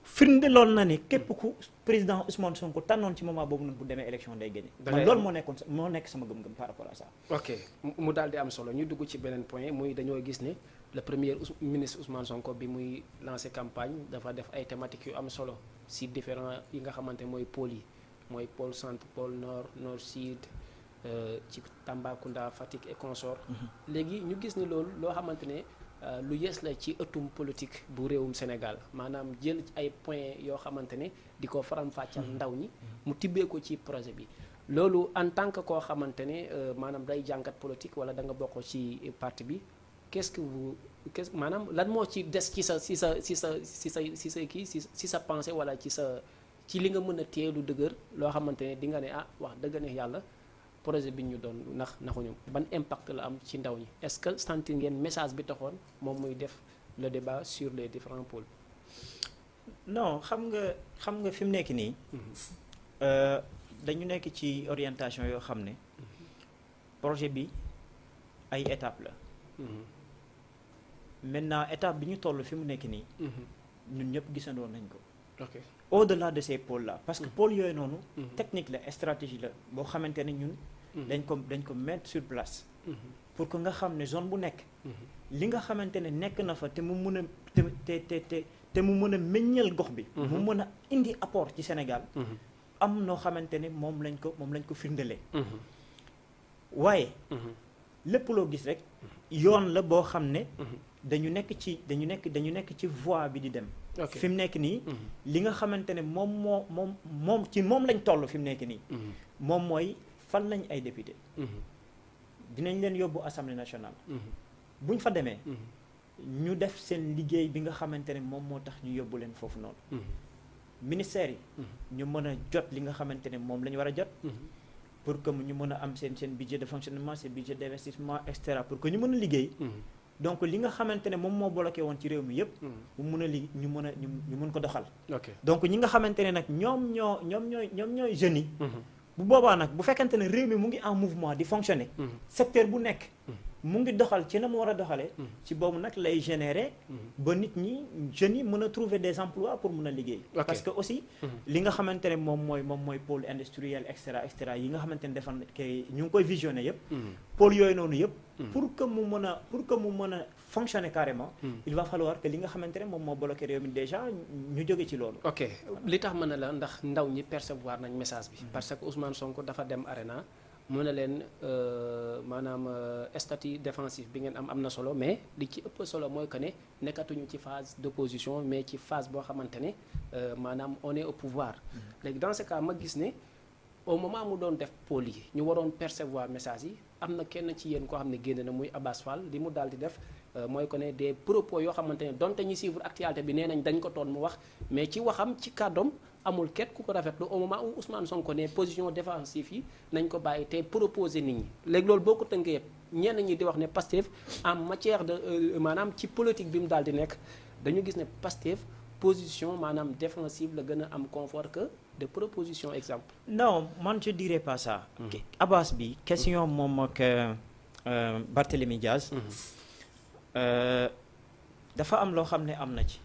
firnde loolu na ne képp ku président Ousmane Sonko tànnoon ci moment boobu noonu bu demee élection day gagné. man loolu moo nekk sama gëm-gëm par rapport à ça. ok mu daal di am solo ñu dugg ci beneen point muy dañoo gis ne le premier ministre Ousmane Sonko bi muy lancé campagne dafa def ay thématiques yu am solo si différents yi nga xamante mooy pôle yi mooy pôle centre pôle nord nord sud ci Tambacounda Fatick et consort léegi ñu gis ne loolu loo xamante ne lu yees la ci ëttum politique bu réewum Sénégal maanaam jël ay points yoo xamante ne di ko faram-fàccal ndaw ñi mu tibbee ko ci projet bi loolu en tant que koo xamante ne maanaam day jàngat politique wala da nga bokk ci parti bi qu'est-ce maanaam lan moo ci des ci sa pensée wala ci li nga mën a téye lu dëgër loo xamante ne di nga ne wax dëgg ne yàlla projet bi ñu doon naxuñu ban impact la am ci ndaw ñi est-ce que sentir ngeen message bi taxoon moom muy def le débat sur les différents pôles. non xam nga fi mu nekk nii dañu nekk ci orientation yoo xam ne projet bi ay étape la maintenant étape bi ñu toll fi mu nekk nii ñun ñëpp gisandoon nañ ko au-delà de ces pôles là parce que pôles yooyu noonu technique la stratégie la boo xamante ne ñun dañ ko mettre sur place pour que nga xam ne zone bu nekk li nga xamante ne nekk na fa te mu mën a te mu mën a meññal gox bi mu mën a indi apport ci Sénégal am noo xamante ne moom lañ ko firndelee waaye lépp loo gis rek yoon la boo xam ne dañu nekk ci voie bi di dem fi mu nekk nii li nga xamante ne moom lañ toll fi mu nekk nii moom mooy fan lañ ay député dinañ leen yóbbu assemblée nationale buñ fa demee ñu def seen liggéey bi nga xamante ne moom moo tax ñu yóbbu leen foofu noonu ministères yi ñu mën a jot li nga xamante ne moom la ñu war a jot pour que ñu mën a am seen budget de fonctionnement seen budget d'investissement et cetera pour que ñu mën a liggéey donc li nga xamante ne moom moo bloqué woon ci réew mi yëpp mu mën a ñu mën ko doxal donc ñi nga xamante ne nag ñoom ñooy jeunes yi bu boobaa nag bu fekkente ne réew mi mu ngi en mouvement di fonctionner secteur bu nekk mu ngi doxal ci na mu war a doxalee ci boobu nag lay générer ba nit ñi jeunes yi mën a trouver des emplois pour mën a liggéey parce que aussi li nga xamante ne moom mooy pôle industriel et cetera yi nga xamante ne defal kay ñu ngi koy visionner yëpp pôle yooyu noonu yëpp pour que mu mën a fonctionner carrément il va falloir que li nga xamante ne moom moo bloqué réew mi déjà ñu jóge ci loolu ok li tax mën na la ndax ndaw ñi percevoir nañ message bi parce que Ousmane Sonko dafa dem arena mën na leen maanaam statut défensif bi ngeen am na solo mais li ci ëpp solo mooy que ne nekkatuñu ci phase d'opposition mais ci phase boo xamante ne maanaam on est au pouvoir léegi dans ce cas ma gis ne au moment mu doon def pôle yi ñu waroon percevoir message yi am na kenn ci yéen koo xam ne génn na muy Abass Fall li mu daal di def mooy que ne des propos yoo xamante ne donte ñi suivre actualité bi nee nañ dañ ko toon mu wax mais ci waxam ci kàddoom amul ket ku ko rafetlu au moment où Ousmane Sonko ne position défensive yi nañ ko bàyyi te proposer nit ñi léegi loolu boo ko tënkee yëpp ñenn ñi di wax ne Pastef en matière de maanaam ci politique bi mu daal di nekk dañu gis ne Pastef position maanaam défensive la gën a am confort que de proposition exemple. non man je dirais pas ça. Abass bi question moom ak Barthélémy Diaz. dafa am loo xam ne am na ci.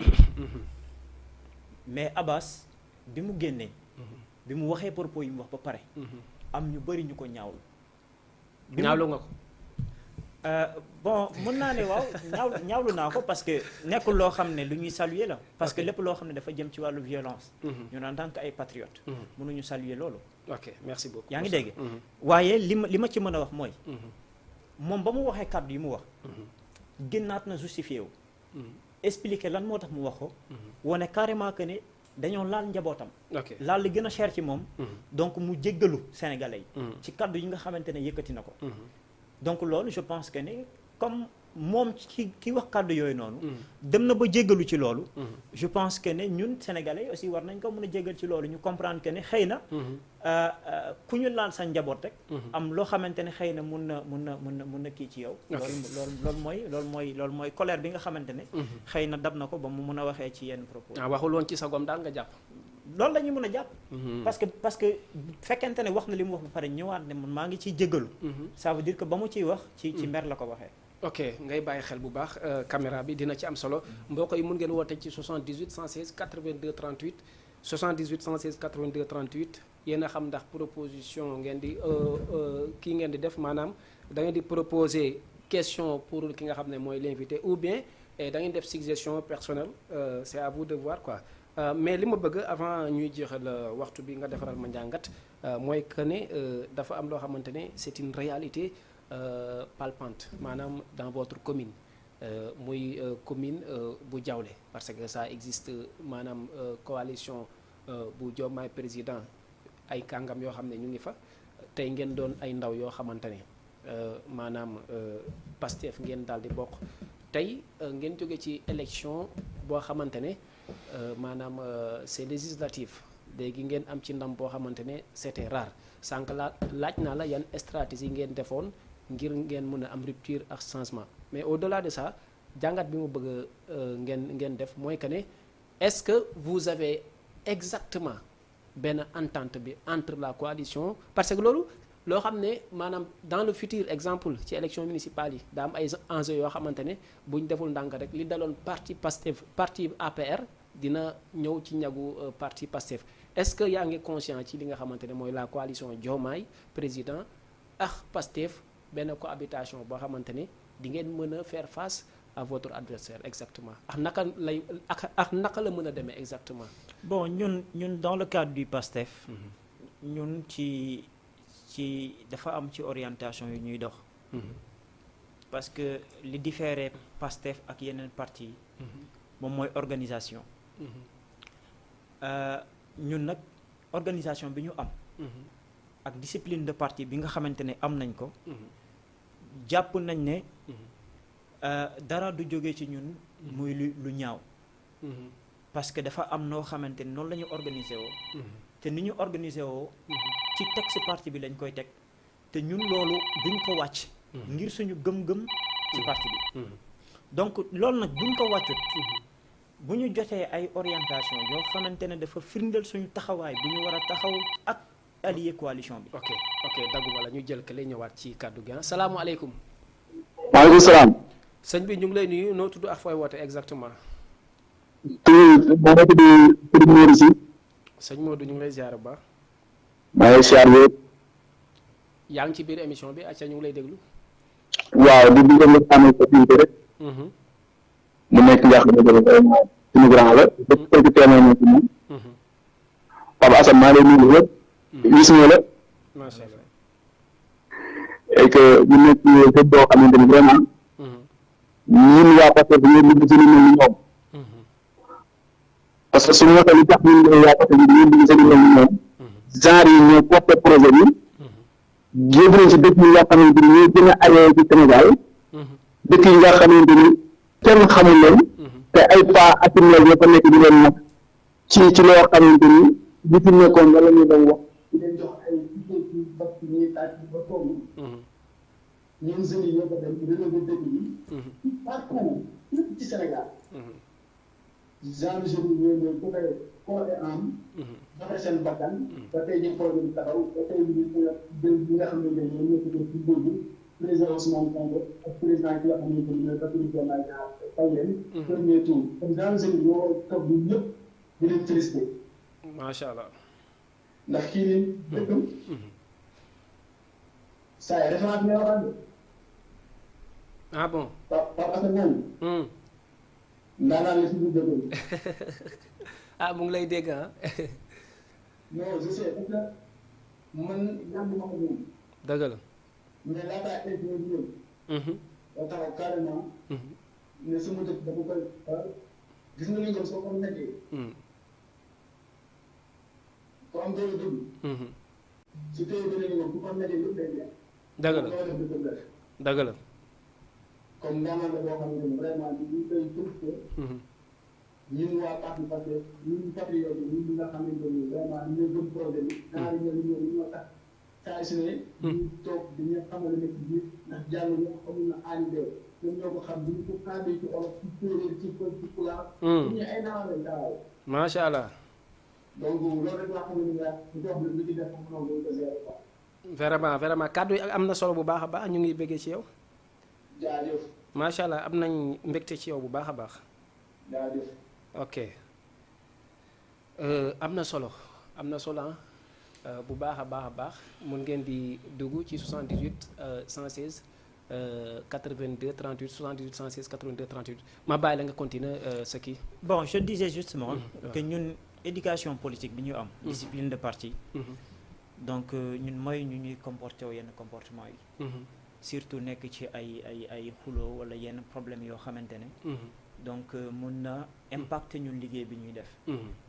mais Abass bi mu génnee. bi mu waxee propos yi mu wax ba pare. am ñu bari ñu ko ñaawlu. ñaawlu nga ko. bon mën naa ne waaw ñaawlu naa ko parce que nekkul loo xam ne lu ñuy saluer la. parce que lépp loo xam ne dafa jëm ci wàllu violence. ñun en tant que ay patriotes. mënuñu saluer loolu. ok merci beaucoup. yaa ngi dégg. waaye li ma ci mën a wax mooy. moom ba mu waxee kàddu yi mu wax. génnaat na justifié wu. expliquer lan moo tax mu wax ko. wane carrément que ne dañoo laal njabootam. laal li gën a cher ci moom. donc mu jéggalu Sénégalais yi. ci kàddu yi nga xamante ne yëkkati na ko. donc loolu je pense que ne comme moom ki wax kàddu yooyu noonu. dem na ba jéggalu ci loolu. je pense que ne ñun Sénégalais aussi war nañ ko mën a jéggal ci loolu ñu comprendre que ne xëy na. fu ñu laal sa njaboot rek. am loo xamante ne xëy na mun na kii ci yow. loolu mooy colère bi nga xamante ne. xëy na dab na ko ba mu mun a waxee ci yenn propos. waxul woon ci sagom daal nga jàpp. loolu la ñu mën a jàpp. parce que fekkente ne wax na li mu wax ba pare ñëwaat ne man maa ngi ciy jéggalu. ça veut dire que ba mu ciy wax ci mer la ko waxee. ok ngay bàyyi xel bu baax caméra bi dina ci am solo mbokk yi mun ngeen woote ci 78 116 82 38 78 116 82 38 yéen a xam ndax proposition ngeen di kii ngeen di def maanaam da ngeen di proposer question pour ki nga xam ne mooy l'invité ou bien da ngeen def suggestion personnelle c'est à vous de voir quoi. Mais li ma bëgg avant ñuy jeexal waxtu bi nga defaral ma njàngat mooy que ne dafa am loo xamante ne c'est une réalité palpante maanaam dans votre commune muy commune bu Diaolé parce que ça existe maanaam coalition bu Diomaye président ay kàngam yoo xam ne ñu ngi fa tey ngeen doon ay ndaw yoo xamante ne maanaam Pastef ngeen daal di bokk tey ngeen jóge ci élection boo xamante ne maanaam c'est législatif léegi ngeen am ci ndam boo xamante ne c'était rare sànq laaj naa la yan stratégie ngeen defoon ngir ngeen mën a am rupture ak changement mais au-delà de ça jàngat bi mu bëgg ngeen def mooy que ne est-ce que vous avez exactement benn entente bi entre la coalition parce que loolu loo xam ne maanaam dans le futur exemple ci élection municipale yi daa am ay enjeux yoo xamante ne buñ deful ndànk rek li daloon parti Pastef parti APR dina ñëw ci ñagu parti Pastef est-ce que yaa ngi conscient ci li nga xamante ne mooy la coalition Diomaye président ak Pastef benn cohabitation boo xamante ne di ngeen mën a faire face à votre adversaire exactement ak naka la mën a demee exactement. bon ñun dans le cadre du Pastef. ñun ci dafa am ci orientation yu ñuy dox. parce que li différé Pastef ak yeneen parti yi. moom mooy organisation. ñun nag organisation bi ñu am. ak discipline de parti bi nga xamante ne am nañ ko. jàpp nañ ne. dara du jóge ci ñun. muy lu ñaaw. parce que dafa am noo xamante ne noonu la ñu organiser woo. te ni ñu organiser woo. ci texte parti bi lañ koy teg. te ñun loolu duñ ko wàcc. ngir suñu gëm-gëm. ci parti bi. donc loolu nag buñ ko wàccut. bu ñu jotee ay orientation yoo xamante ne dafa firndeel suñu taxawaay bu ñu war a taxaw ak allié coalition bi. ok daggu wala ñu jël ke lay ñëwaat ci kàddu gi salaamualeykum. maaleykum salaam. sëñ bi ñu ngi lay nuyu noo tudd ak fooy woote exactement. maa ngi tudd Modou si. sëñ Modou ñu ngi lay ziar bu baax. maa ngi ziar bu. yaa ngi ci biir émission bi acca ñu ngi lay déglu. waaw di nga amee opportunité rek. mu nekk njaax bi vraiment suñu grand la. dëkk quelques témoins ci moom. Papa Assane maa lay nuyu yëpp. gis nga la. macha allah. et que ñu nekk fépp boo xamante ni vraiment. ñun waa Pastef ñu ngi ci lu mel ni ñoom. parce que suñu waxee li tax ñun waa Pastef ñu ngi ci lu mel ni ñoom. genre yi ñoo porté projet bi. yóbbu nañ ci dëkk yi nga xamante ni ñoo gën a ayoo ci Sénégal. dëkk yi nga xamante ni kenn xamul leen. te ay pas assimilé yoo fa nekk di leen nag ci loo xamante ni bu fi nekkoon wala ñu doon wax. di leen jox ay ci bopp ñuy tàcc ba toog. ñun jeunes yi ñoo ko dem réseau dëkk yi. partout lépp ci Sénégal. genre jeunes yi ñoo ñëw bu fekkee corps et âme. joxe seen bakkan. ba tey ñu projet bi taxaw ba tey ñu jël bi nga xam ne ñoom ñoo ko ci déglu président Ousmane Sonko ak président ki nga xam ne mooy Bassirou Diomaye Diakhar Faye leen. premier tour comme genre jeunes yi ñoo toog ñun ñëpp di leen félicité. macha allah. ndax kii nii dëkkam. saa yi référence bi nga waxal de. ah bon. Papa Assane moom. ndaanaan la si biir dëkkam. ah mu ngi lay dégg ah. non je sais parce que man yàgg ma ko moom. dëgg la. mais laataa émission bi ñëw. da taxaw carrément. ne sama dëkk dafa koy gis nga ni ñoom soo ko nekkee. ko am doole dëgg. su tey beneen ñoom bu ko nekkee lépp day jeex. dëgg la dëgg la. comme ndaanaan la boo xam ne vraiment ñu koy félicité. ñun waa parti parce que ñun patriote ñun ñi nga xamante ni vraiment ñu gëm projet bi. ñaari ñoom ñoo tax saa su ne. ñu toog di nga xamal ne ci biir ndax jàng ñoo xamul na AND ñoom ñoo ko xam bu ñu ko xaabee ci olof ci séeréer ci pulaar. ñu ay naaw lañ daaw. macha allah. donc loolu rek laa xam ne ñu wax lu ci def ak noonu lañ ko gérer quoi. vraiment vraiment kàddu yi am na solo bu baax a baax ñu ngi bëggee ci yow. jaajëf. macha allah am nañ mbégte ci yow bu baax a baax. jaajëf. ok am na solo bu baax a baax mun ngeen di dugg ci 78 116 82 38 78 116 82 38 ma bàyyi la nga continuer ce qui. Bon, je disais justement que ñun éducation politique bi ñu am. discipline de parti. donc ñun mooy ñu ñuy comporté wu yenn comportement yi. surtout nekk ci ay xuloo wala yenn problème yoo xamante ne. donc mun na impacter ñun liggéey bi ñuy def.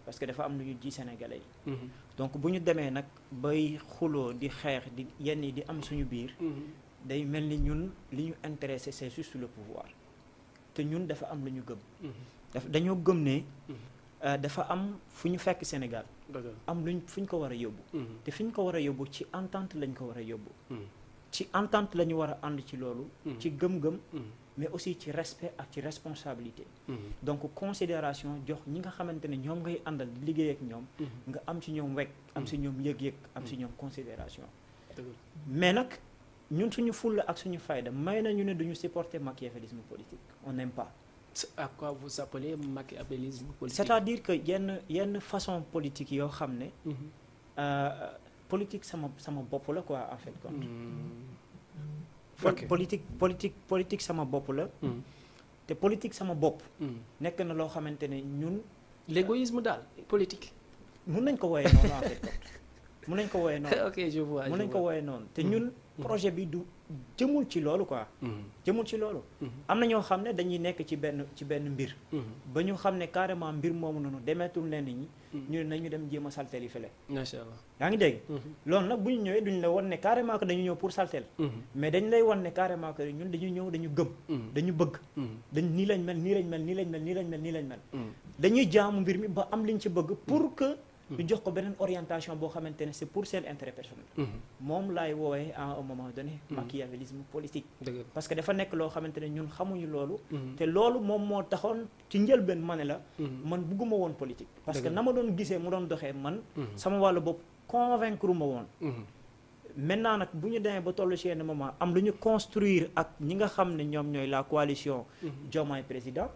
parce que dafa am lu ñu ji Sénégalais yi. donc bu ñu demee nag bay xuloo di xeex di yenn yi di am suñu biir. day mel ni ñun li ñu intéressé c'est juste le pouvoir te ñun dafa am lu ñu gëm. dañoo gëm ne. dafa am fu ñu fekk Sénégal. am luñ fu ñu ko war a yóbbu. te fi ñu ko war a yóbbu ci entente lañ ko war a yóbbu. ci entente la ñu war a ànd ci loolu. ci gëm-gëm. mais aussi ci respect ak ci responsabilité. donc considération jox ñi nga xamante ne ñoom ngay àndal di liggéey ak ñoom. nga am ci ñoom wekk am ci ñoom yëg-yëg am ci ñoom considération mais nag ñun suñu fulla ak suñu fayda may nañu ne duñu supporter machiavélisme politique on n'aime pas. À quoi vous appelez machiavélisme politique? C'est-à-dire que yenn façon politique yoo xam ne. politique sama bopp la quoi en fait quoi. ok politique sama bopp la. te politique sama bopp. nekk na loo xamante ne ñun. l'égoïsme daal politique. mun nañ ko wooyee noonu en fait mun nañ ko wooyee noonu. ok je vois mun nañ ko wooyee noonu te ñun. projet bi du jëmul ci loolu quoi. jëmul ci loolu. am na ñoo xam ne dañuy nekk ci benn mbir. ba ñu xam ne carrément mbir moomu noonu demeetul leen ñi. ñu ne nañu dem jéem a salteel yi fële. macha allah yaa ngi dégg. loolu nag bu ñu ñëwee duñ la wan ne carrément que dañu ñëw pour salteel. mais dañ lay wan ne carrément que ñun dañu ñëw dañu gëm. dañu bëgg. dañ nii lañ mel nii lañ mel nii lañ mel nii lañ mel nii lañ mel. dañuy jaamu mbir mi ba am liñ ci bëgg pour que. ñu jox ko beneen orientation boo xamante ne c'est pour seen intérêt personnel. moom laay woowee à un moment donné. machiavélisme politique. parce que dafa nekk loo xamante ne ñun xamuñu loolu. te loolu moom moo taxoon ci njëlbeen ma ne la. man bugguma woon politique. parce que na ma doon gisee mu doon doxee man. sama wàllu bopp convaincre ma woon. maintenant nag bu ñu demee ba toll ci yenn moment am lu ñu construire ak ñi nga xam ne ñoom ñooy la coalition. Diomaye président.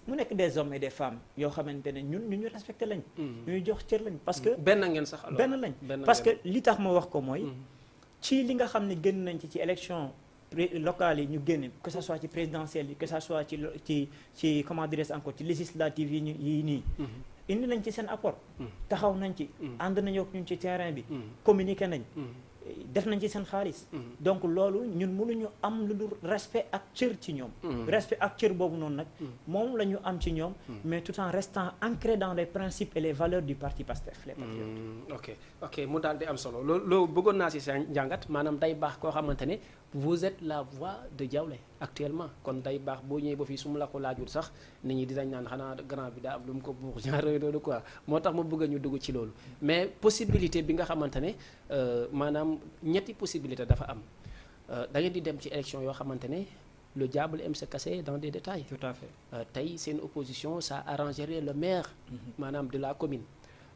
mu nekk des hommes et des femmes yoo xamante ne ñun ñu respecté lañ. ñu jox cër lañ parce que. benn ngeen sax alors benn lañ parce que li tax ma wax ko mooy. ci li nga xam ne génn nañ ci élection locales yi ñu génne que ça soit ci présidentielle yi que ça soit ci comment dirais-je encore ci législative yi nii. indi nañ ci seen apport. taxaw nañ ci. ànd nañoo ak ñun ci terrain bi. communiqué nañ. def nañ ci seen xaalis. donc loolu ñun mënuñu am lu dul respect ak cër ci ñoom. respect ak cër boobu noonu nag. moom la ñu am ci ñoom. mais tout en restant ancré dans les principes et les valeurs du parti PASTEF les patriotes. ok mu daal di am solo loolu bëggoon naa si sa njàngat maanaam day baax koo xamante ne vous êtes la voix de Diaoulé actuellement kon day baax boo ñëwee ba fii su ma la ko laajul sax nit ñi dinañ naan xanaa grand bi daa am lu mu ko buux genre loolu quoi moo tax ma bëgg ñu dugg ci loolu mais possibilité bi nga xamante ne maanaam ñetti possibilité dafa am da ngeen di dem ci élection yoo xamante ne le diable aime se cacher dans des détails. tout à fait tey seen opposition ça arrangerait le maire. maanaam de la commune.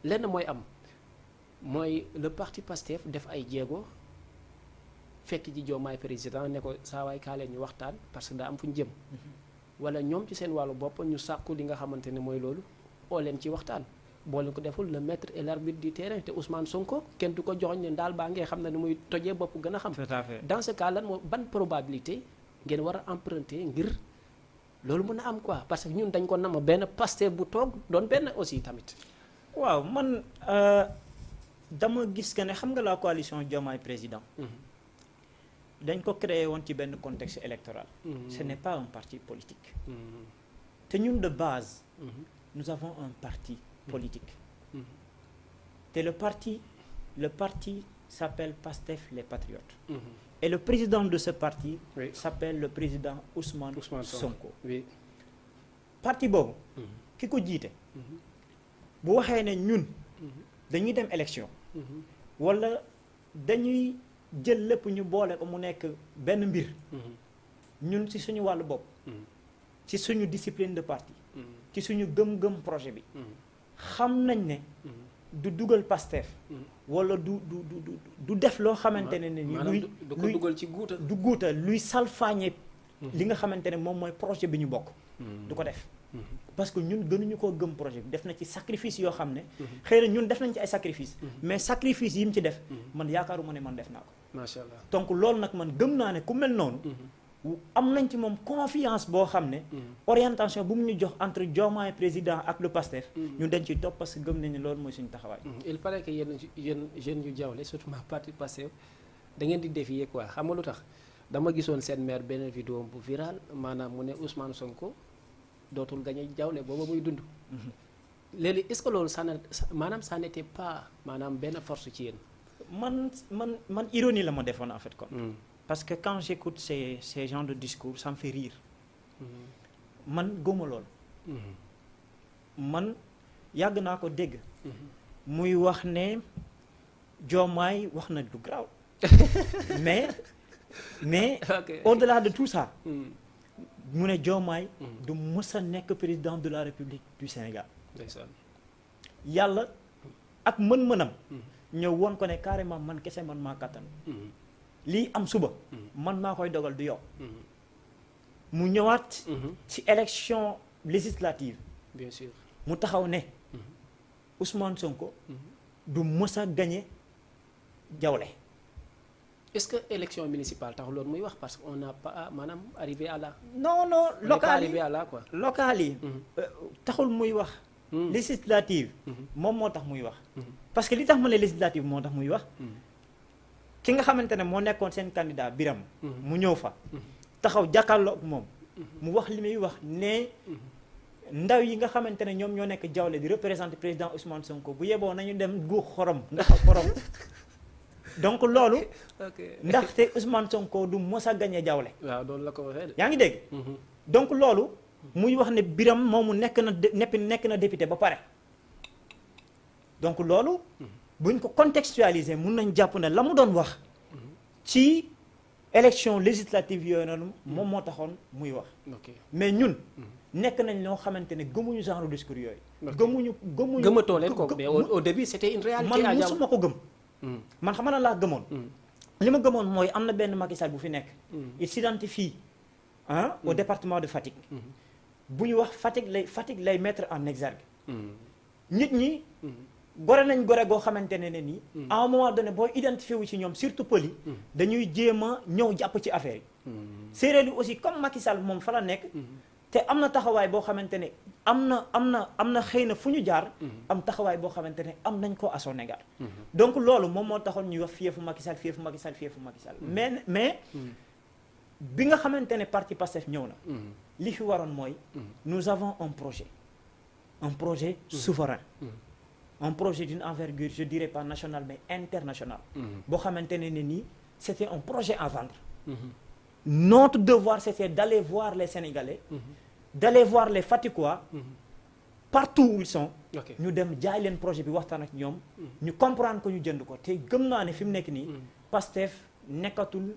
lenn mooy am mooy le parti PASTEF def ay jéego fekk ji Diomaye président ne ko saa waay kaa leen ñu waxtaan parce que daa am fu ñu jëm. wala ñoom ci seen wàllu bopp ñu sàkku li nga xamante ne mooy loolu oo leen ci waxtaan. boo leen ko deful le maître et l'arbitre du terrain te Ousmane Sonko kenn du ko joxoñ ne daal baa ngee xam ne ni muy tojee bopp gën a xam. tout à fait dans ce cas lan moo ban probabilité ngeen war a emprunter ngir loolu mën a am quoi parce que ñun dañ ko nama benn Pastef bu toog doon benn aussi tamit. waaw man dama gis que ne xam nga la coalition Diomaye président. dañ ko créé woon ci benn contexte électoral. Ce n'est pas un parti politique. te ñun de base. nous avons un parti politique. te le parti s'appelle PASTEF les Patriotes. Et le président de ce parti s'appelle le président Ousmane Sonko. Oui. parti boobu. ki ko jiite. bu waxee ne ñun. dañuy dem élection. wala dañuy jël lépp ñu boole ko mu nekk benn mbir ñun ci suñu wàllu bopp ci suñu discipline de parti ci suñu gëm-gëm projet bi xam nañ ne du dugal Pastef wala du def loo xamante ne ni luy du ko dugal ci guuta du guuta luy salfaañe li nga xamante ne moom mooy projet bi ñu bokk du ko def parce que ñun gënuñu koo gëm projet bi def na ci sacrifice yoo xam ne xëy na ñun def nañ ci ay sacrifice mais sacrifice yi mu ci def man yaakaaruma ne man def naa ko macha allah donc loolu nag man gëm naa ne ku mel noonu am nañ ci moom confiance boo xam ne orientation bu mu ñu jox entre Diomaye président ak le Pastef ñu dañ ci topp parce que gëm nañ ne loolu mooy suñu taxawaay il paraît que yéen jeunes yu jawle surtout ma parti Pastef da ngeen di défier quoi xam nga lu tax dama gisoon seen maire benn vidéo bu viral maanaam mu ne Ousmane Sonko dootul gañe jawle booba muy dund léegi est-ce que loolu maanaam ça n'était pas maanaam benn force ci yéen man ironie la ma defoon en fait kon parce que quand j'écoute ces genres de discours ça me fait rire man gëmuma lool man yàgg naa ko dégg muy wax ne Diomaye wax na lu grave mais okay. Au-delà de tout ça mu ne Diomaye du mës a nekk président de la République du Sénégal yàlla ak mën-mënam ñëw woon ko ne carrément man kese man maa kattan lii am suba man maa koy dogal du yow mu ñëwaat ci élection législative bien sûr mu taxaw ne Ousmane Sonko du mës a gagné jawle est-ce que élection municipale taxul loolu muy wax parce que on n'a pas maanaam arrivé à là non local yi quoi local yi taxul muy wax législative moom moo tax muy wax parce que li tax ma ne législative moo tax muy wax ki nga xamante ne moo nekkoon seen candidat Biram mu ñëw fa taxaw jàkkaarloo ak moom mu wax li muy wax ne ndaw yi nga xamante ne ñoom ñoo nekk jawle di représenter président Ousmane Sonko bu yeboo nañu dem guux xorom ndax xorom donc loolu ndaxte Ousmane Sonko du mos a gagné jawle waaw loolu la ko waxee de yaa ngi dégg donc loolu muy wax ne Biram moomu nekk na député ba pare donc loolu buñ ko contextualiser mun nañ jàpp ne la mu doon wax ci élection législative yooyu noonu moom moo taxoon muy wax mais ñun nekk nañ loo xamante ne gëmuñu genre discours yooyu gëmatoo leen ko mais au début c'était une réalité man musuma ko gëm man xam na laa gëmoon li ma gëmoon mooy am na benn Macky Sall bu fi nekk il s'identifie au département de Fatick bu ñu wax Fatick lay mettre en exergue nit ñi gore nañ gore goo xamante ne nii à un moment donné boo identifié wu ci ñoom surtout pël yi dañuy jéem a ñëw jàpp ci affaire yi séeréer yi aussi comme Macky Sall moom fa la nekk te am na taxawaay boo xamante ne am na xëy na fu ñu jaar am taxawaay boo xamante ne am nañ ko à son égard donc loolu moom moo taxoon ñuy wax fiefu Macky Sall mais bi nga xamante ne parti Pastef ñëw na li fi waroon mooy nous avons un projet souverain un projet d'une envergure je dirais pas nationale mais internationale boo xamante ne nii c'était un projet à vendre notre devoir c'était d'aller voir les Sénégalais d'aller voir les Fatickois partout où ils sont ñu dem jaay leen projet bi waxtaan ak ñoom ñu comprendre ko ñu jënd ko te gëm naa ne fi mu nekk nii Pastef nekkatul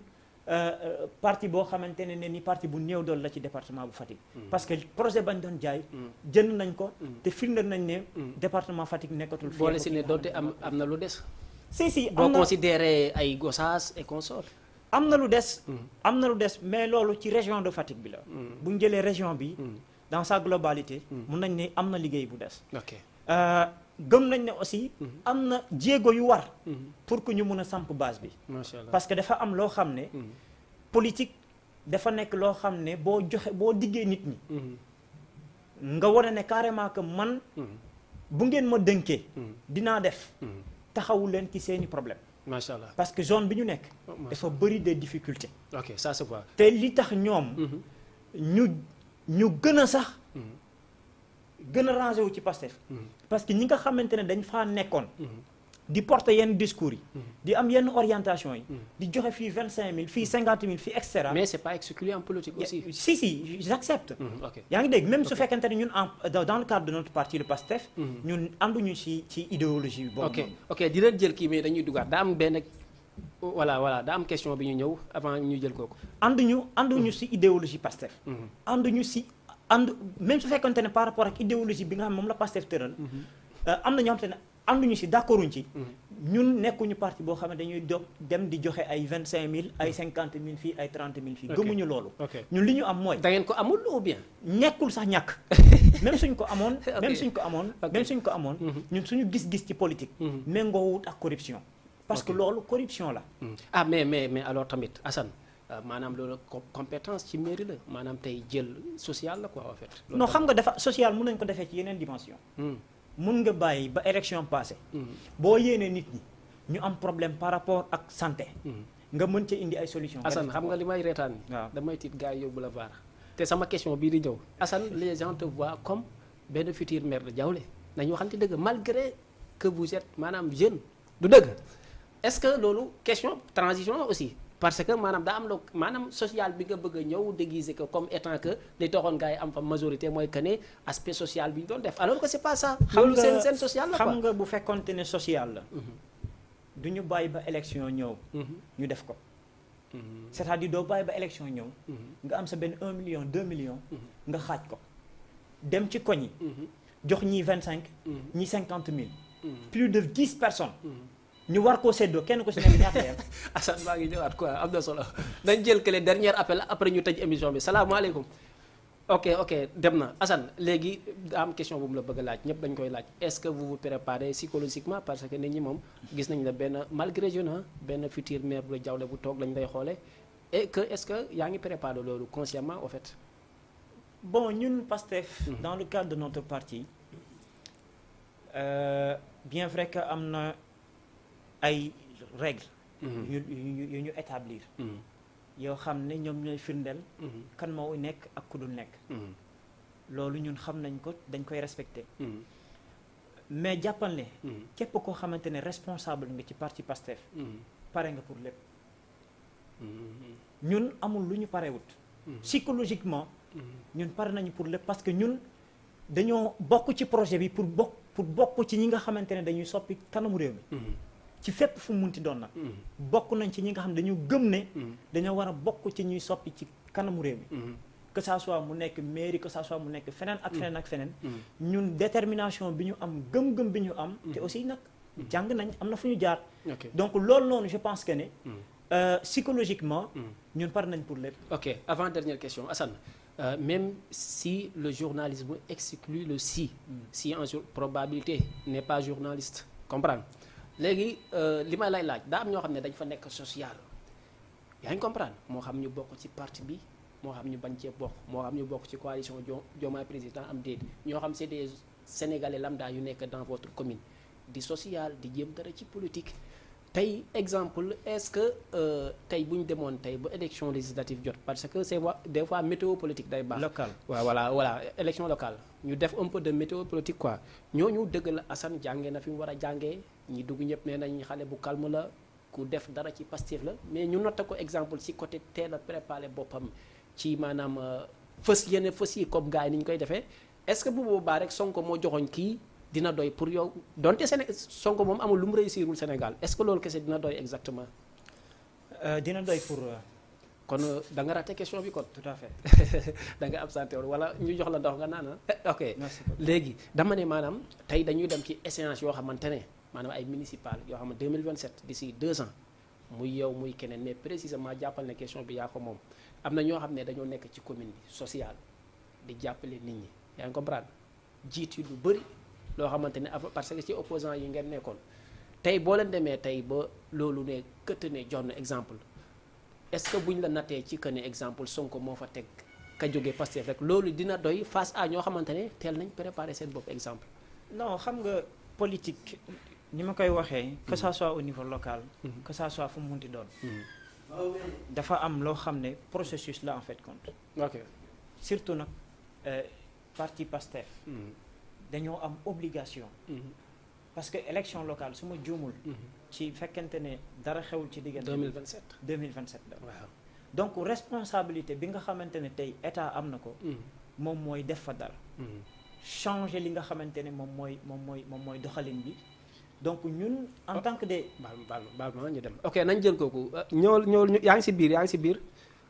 parti boo xamante ne ni parti bu néew dool la ci département bu Fatick parce que projet bañ doon jaay jënd nañ ko te firndeel nañ ne département Fatick nekkatul boole si ne doonte am na lu des si boo considéré ay Gossas et consorts am na lu des mais loolu ci région de Fatick bi la bu ñu jëlee région bi dans sa globalité mun nañ ne am na liggéey bu des gëm nañ ne aussi am na jéego yu war pour que ñu mun a samp base bi parce que dafa am loo xam ne politique dafa nekk loo xam ne boo diggee nit ñi nga wane ne carrément que man bu ngeen ma dënkee dinaa def taxawu leen ci seeni problème macha allah parce que zone bi ñu nekk dafa bëri des difficultés ça se voit te li tax ñoom ñu gën a sax gën a rangé wu ci Pastef parce que ñi nga xamante ne dañ faa nekkoon di porter yenn discours yi di am yenn orientation yi di joxe fii 25 000 fii 50 000 fii et cetera mais c'est pas exclu en politique aussi si j'accepte yaa ngi dégg même su fekkente ne ñun dans le cadre de notre parti le Pastef ñun ànduñu ci idéologie boobu ok di leen jël kii mais dañuy dugaat daa am benn voilà daa am question bi ñu ñëw avant ñu jël kooku. ànduñu si idéologie Pastef. même su fekkante ne par rapport ak idéologie bi nga xam moom la Pastef tëral. am na ñoo xamante ne ànduñu si d'accorduñ ci. ñun nekkuñu parti boo xam ne dañuy dem di joxe ay 25000 ay 50000 fii ay 30000 fii. gëmuñu loolu. ñun li ñu am mooy. da ngeen ko amul ou bien. nekkul sax ñàkk. même suñ ko amoon. même suñ ko amoon. ñun suñu gis-gis ci politique. méngoowut ak corruption. parce que loolu corruption la. mais alors tamit Assane maanaam loolu compétence ci mairie la maanaam tey jël social la quoi en fait. non xam nga dafa social mun nañ ko defee ci yeneen dimension. mun nga bàyyi ba élection passé boo yéenee nit ñi ñu am problème par rapport ak santé. nga mën ca indi ay solution Assane xam nga li may reetaan ni waaw damay tiit gars yi yóbbu la vaar te sama question bii di ñëw Assane les gens te voient comme benn futur maire de Diaoulé nañu waxante dëgg malgré que vous êtes maanaam jeune du dëgg est-ce que loolu question transition aussi parce que maanaam daa am loo maanaam social bi nga bëgg a ñëw déguiser ko comme étant que li taxoon gars yi am fa majorité mooy que ne aspect social bi ñu doon def alors que c'est pas ça. loolu seen social la quoi xam nga bu fekkonte ne social la. du ñu bàyyi ba élection ñëw. ñu def ko. c'est-à-dire doo bàyyi ba élection ñëw. nga am sa benn 1 million 2 millions. nga xaaj ko dem ci koñ yi. jox ñii 25. ñii 50000. plus de 10 personnes. ñu war koo séddoo kenn ko si nekk ñaata yam. Assane maa ngi ñëwaat quoi am na solo dañ jël que les dernier appel après ñu tëj émission bi salaamaaleykum. ok dem na Assane léegi daa am question bu mu la bëgg a laaj ñëpp dañ koy laaj est-ce que vous vous préparez psychologiquement parce que nit ñi moom gis nañ la benn malgré jeune benn futur maire bu Diaoulé bu toog lañ lay xoolee et que est-ce que yaa ngi préparé loolu consciemment au fait. bon ñun Pastef. dans le cadre de notre parti bien vrai que am na ay règles. yu ñu établir. yoo xam ne ñoom ñooy firndeel. kan moo nekk ak ku dul nekk. loolu ñun xam nañ ko dañ koy respecter. mais jàppal ne. képp koo xamante ne responsable nga ci parti Pastef. pare nga pour lépp. ñun amul lu ñu parewut. psychologiquement. ñun pare nañu pour lépp parce que ñun dañoo bokk ci projet bi pour bokk ci ñi nga xamante ne dañuy soppi kanamu réew mi. ci fépp fu mu munti doon nag. bokk nañ ci ñi nga xam ne dañu gëm ne. dañoo war a bokk ci ñuy soppi ci kanamu réew mi. que ça soit mu nekk mairie que ça soit mu nekk feneen ak feneen ak feneen. ñun détermination bi ñu am gëm-gëm bi ñu am. te aussi nag jàng nañ am na fu ñu jaar. donc loolu noonu je pense que ne. psychologiquement. ñun par nañ pour lépp. ok avant dernière question Assane même si le journalisme exclut le si un probabilité n'est pas journaliste comprendre. léegi li may lay laaj daa am ñoo xam ne dañ fa nekk social yaa ngi comprendre moo xam ñu bokk ci parti bi moo xam ñu bañ cee bokk moo xam ñu bokk ci coalition Diomaye président am déet ñoo xam c'est des sénégalais lambda yu nekk dans votre commune di social di jéem dara ci politique tey exemple est-ce que tey bu ñu demoon tey ba élection législative jot parce que c'est des fois météo politique day baax. local waaw voilà élection locale ñu def un peu de météo politique quoi ñooñu dëgg la Assane jàngee na fi mu war a jàngee ñi dugg ñëpp nee nañ xale bu calme la ku def dara ci Pastef la mais ñu noté ko exemple ci côté teel a préparé boppam ci maanaam fës yi comme gars yi ni ñu koy defee est-ce que bu boobaa rek Sonko moo joxoñ kii dina doy pour yow donte Sonko moom amul lu mu réussirul Sénégal est-ce que loolu kese dina doy exactement. dina doy pour. kon da nga raté question bi kon. tout à fait. da nga absenté woon wala ñu jox la ndox nga naan ok léegi dama ne maanaam tey dañuy dem ci échéance yoo xamante ne maanaam ay municipal yoo xam ne 2027 d'ici 2 ans muy yow muy keneen mais précisément jàppal ne question bi yaa ko moom am na ñoo xam ne dañoo nekk ci commune bi sociale di jàppale nit ñi yaa ngi comprendre jiit yu lu bëri loo xamante ne parce que ci opposant yi ngeen nekkoon tey boo leen demee tey ba loolu ne këtt ne jox na exemple est-ce que buñ la nattee ci que ne exemple Sonko moo fa teg ka jógee Pastef rek loolu dina doy face à ñoo xamante ne teel nañ préparer seen bopp exemple. non xam nga politique ni ma koy waxee. que ça soit au niveau local. que ça soit fu mu munti doon. dafa am loo xam ne processus la en fait compte. ok surtout nag parti Pastef. dañoo am obligation. parce que élection locale su ma juumul. ci fekkente ne dara xewul ci diggante. 2027 la. waaw donc responsabilité bi nga xamante ne tey état am na ko. moom mooy def fa dara. changer li nga xamante ne moom mooy doxalin bi donc ñun en tant que des. baal ma ñu dem ok nañ jël kooku ñëwal yaa ngi si biir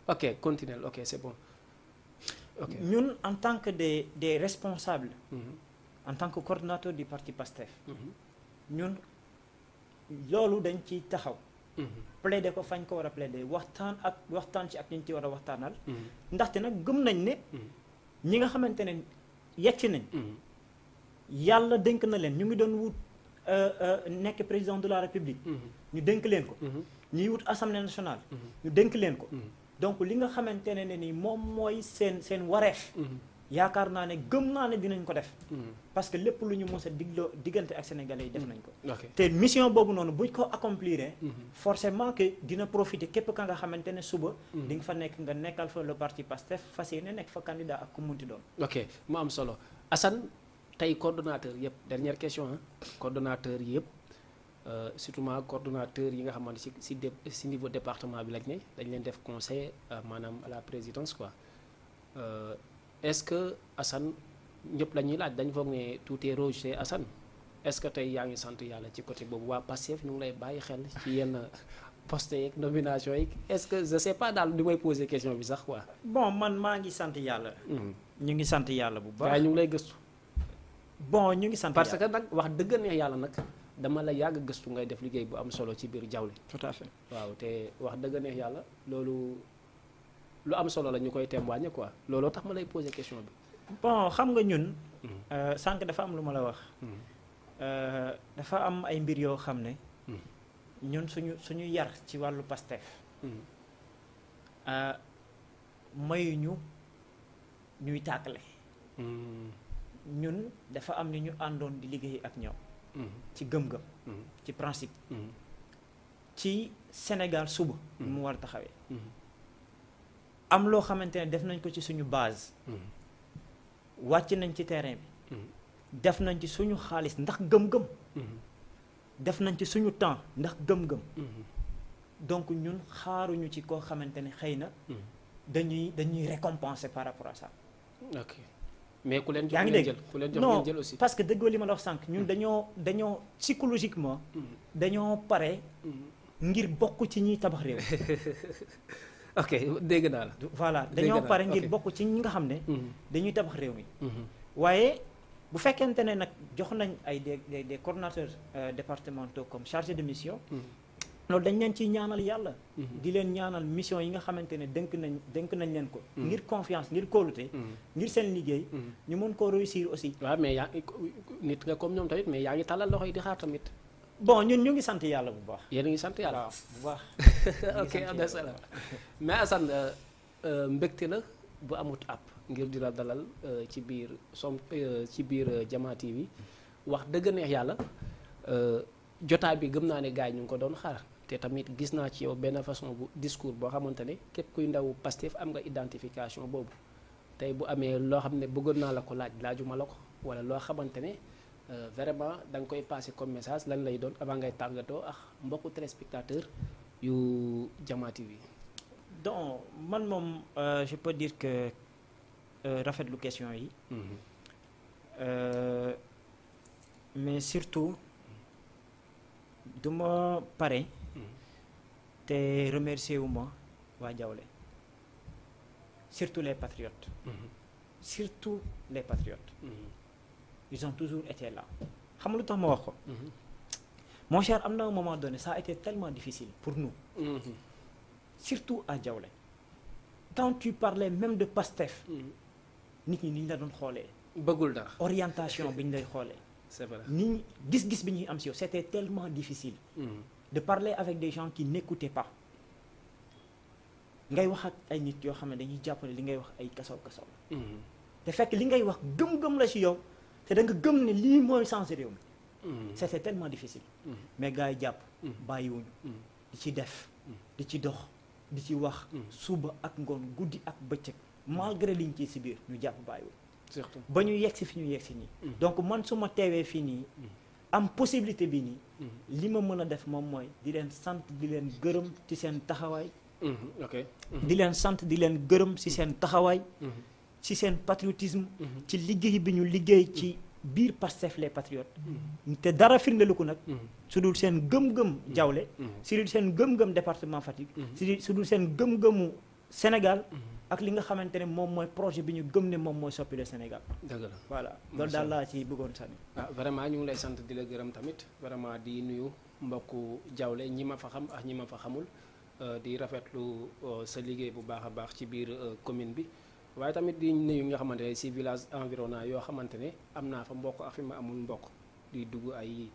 ok continuez ok c'est bon ok ñun en tant que des responsables. en tant que coordonnateur du parti PASTEF. ñun loolu dañ ciy taxaw. plaider ko fañ ko war a plaider waxtaan ci ak ñu ci war a waxtaanal. ndaxte nag gëm nañ ne. ñi nga xamante ne yegsi nañ. yàlla dénk na leen ñu ngi doon wut nekk président de la république. ñu dénk leen ko. ñuy wut assemblée nationale. ñu dénk leen ko. donc li nga xamante ne ni moom mooy seen wareef. yaakaar naa ne gëm naa ne dinañ ko def. parce que lépp lu ñu mës a diggante ak sénégalais yi def nañ ko. te mission boobu noonu buñ ko accomplir. forcément que dina profiter képp ka nga xamante ne suba. di nga fa nekk nga nekkal fa le parti PASTEF fas yéene nekk fa candidat ak ku munti doon. ok mu am solo Assane tey coordonnateur yëpp dernière question coordonnateur yëpp surtout coordonnateur yi nga xamante si niveau département bi lañ ne dañ leen def conseil maanaam à la présidence quoi. est-ce que Assane ñëpp la ñuy laaj dañ foog ne tout est rose chez Assane est-ce que tey yaa ngi sant yàlla ci côté boobu waa Pastef ñu ngi lay bàyyi xel ci yenn poste yeeg nomination yi est-ce que je sais pas daal di may poser question bi sax quoi. bon man maa ngi sant yàlla. ñu ngi sant yàlla bu baax. waaye ñu ngi lay gëstu. bon ñu ngi sant parce que nag wax dëgg neex yàlla nag dama la yàgg gëstu ngay def liggéey bu am solo ci biir Jawle. tout à fait waaw te wax dëgg neex yàlla loolu. lu am solo la ñu koy témoigner quoi looloo tax ma lay poser question bi. bon xam nga ñun. sànq dafa am lu ma la wax. dafa am ay mbir yoo xam ne. ñun suñu yar ci wàllu PASTEF. mayuñu ñuy tàkkale. ñun dafa am ni ñu àndoon di liggéey ak ñoom. ci gëm-gëm. ci principe. ci Sénégal suba. mu war a taxawee. am loo xamante ne def nañ ko ci suñu base. wàcc nañ ci terrain bi. def nañ ci suñu xaalis ndax gëm-gëm. def nañ ci suñu temps ndax gëm-gëm. donc ñun xaaruñu ci koo xamante ne xëy na. dañuy récompenser par rapport à ça. ok mais ku leen jox yaa ngi ngeen dégg jël ku leen jox ngeen jël aussi. non parce que déggoo li ma la wax sànq ñun dañoo psychologiquement. dañoo pare. ngir bokk ci ñiy tabax réew. ok dégg naa la. voilà dañoo pare ngir bokk ci ñi nga xam ne. dañuy tabax réew mi. waaye bu fekkente ne nag jox nañ ay des coordonnateurs départementaux comme chargés de mission. loolu dañ leen ciy ñaanal yàlla. di leen ñaanal mission yi nga xamante ne dénk nañ leen ko. ngir confiance ngir kóolute. ngir seen liggéey. ñu mën koo réussir aussi. waaw mais nit nga comme ñoom tamit mais yaa ngi tàllal loxo yi di xaar tamit. bon ñun ñu ngi sant yàlla bu baax. yéen a ngi sant yàlla waaw bu baax. ok am na solo mais Assane mbégte la bu amut app ngir di la dalal ci biir Jama TV wax dëgg neex yàlla jotaay bi gëm naa ne gars yi ñu ngi ko doon xaar te tamit gis naa ci yow benn façon bu discours boo xamante ne képp kuy ndaw Pastef am nga identification boobu tey bu amee loo xam ne bëggoon naa la ko laajuma la ko wala loo xamante ne. Vraiment da nga koy passer comme message lan lay doon avant ngay tàggatoo ak mbokku téléspectateur yu Jama TV. donc man moom je peux dire que rafetlu question yi. mais surtout du ma pare. te remercier wu ma waa Jawle surtout les patriotes. surtout les patriotes. Ils ont toujours été là. xam nga lu tax ma wax ko. mon cher am na un moment donné ça a été tellement difficile pour nous. surtout à Diaoulé. quand tu parlais même de Pastef. nit ñi ni ñu la doon xoolee. bëggul dara orientation bi ñu lay xoolee. c'est vrai nit ñi gis-gis bi ñuy am si yow c'était tellement difficile. de parler avec des gens qui n'écoutaient pas. ngay wax ak ay nit yoo xam ne dañuy jàpp ne li ngay wax ay kasaw. te fekk li ngay wax gëm-gëm la si yow. te da nga gëm ne lii mooy changer réew mi. c'était tellement difficile. mais gars yi jàpp. bàyyiwuñu. di ci def. di ci dox. di ci wax. suba ak ngoon guddi ak bëccëg. malgré liñ ci si biir ñu jàpp bàyyiwuñu. surtout ba ñu yegg si fi ñu yegg si nii. donc man su ma teewee fii nii. am possibilité bi nii. li ma mën a def moom mooy di leen sant di leen gërëm ci seen taxawaay. ok. di leen sant di leen gërëm ci seen taxawaay. ci seen patriotisme. ci liggéey bi ñu liggéey ci biir Pastef les patriotes te dara firndelu ko nag su dul seen gëm-gëm Diawlé su dul seen gëm-gëm département Fatick su dul seen gëm-gëmu Sénégal ak li nga xamante ne moom mooy projet bi ñu gëm ne moom mooy soppi le Sénégal. dëgg la voilà loolu daal laa ci bëggoon sànni. vraiment ñu ngi lay sant di la gërëm tamit vraiment di nuyu mbokku Diawlé ñi ma fa xam ak ñi ma fa xamul di rafetlu sa liggéey bu baax a baax ci biir commune bi waaye tamit di nuyu nga xamante ne si village environnant yoo xamante ne am naa fa mbokk ak fi ma amul mbokk di dugg ay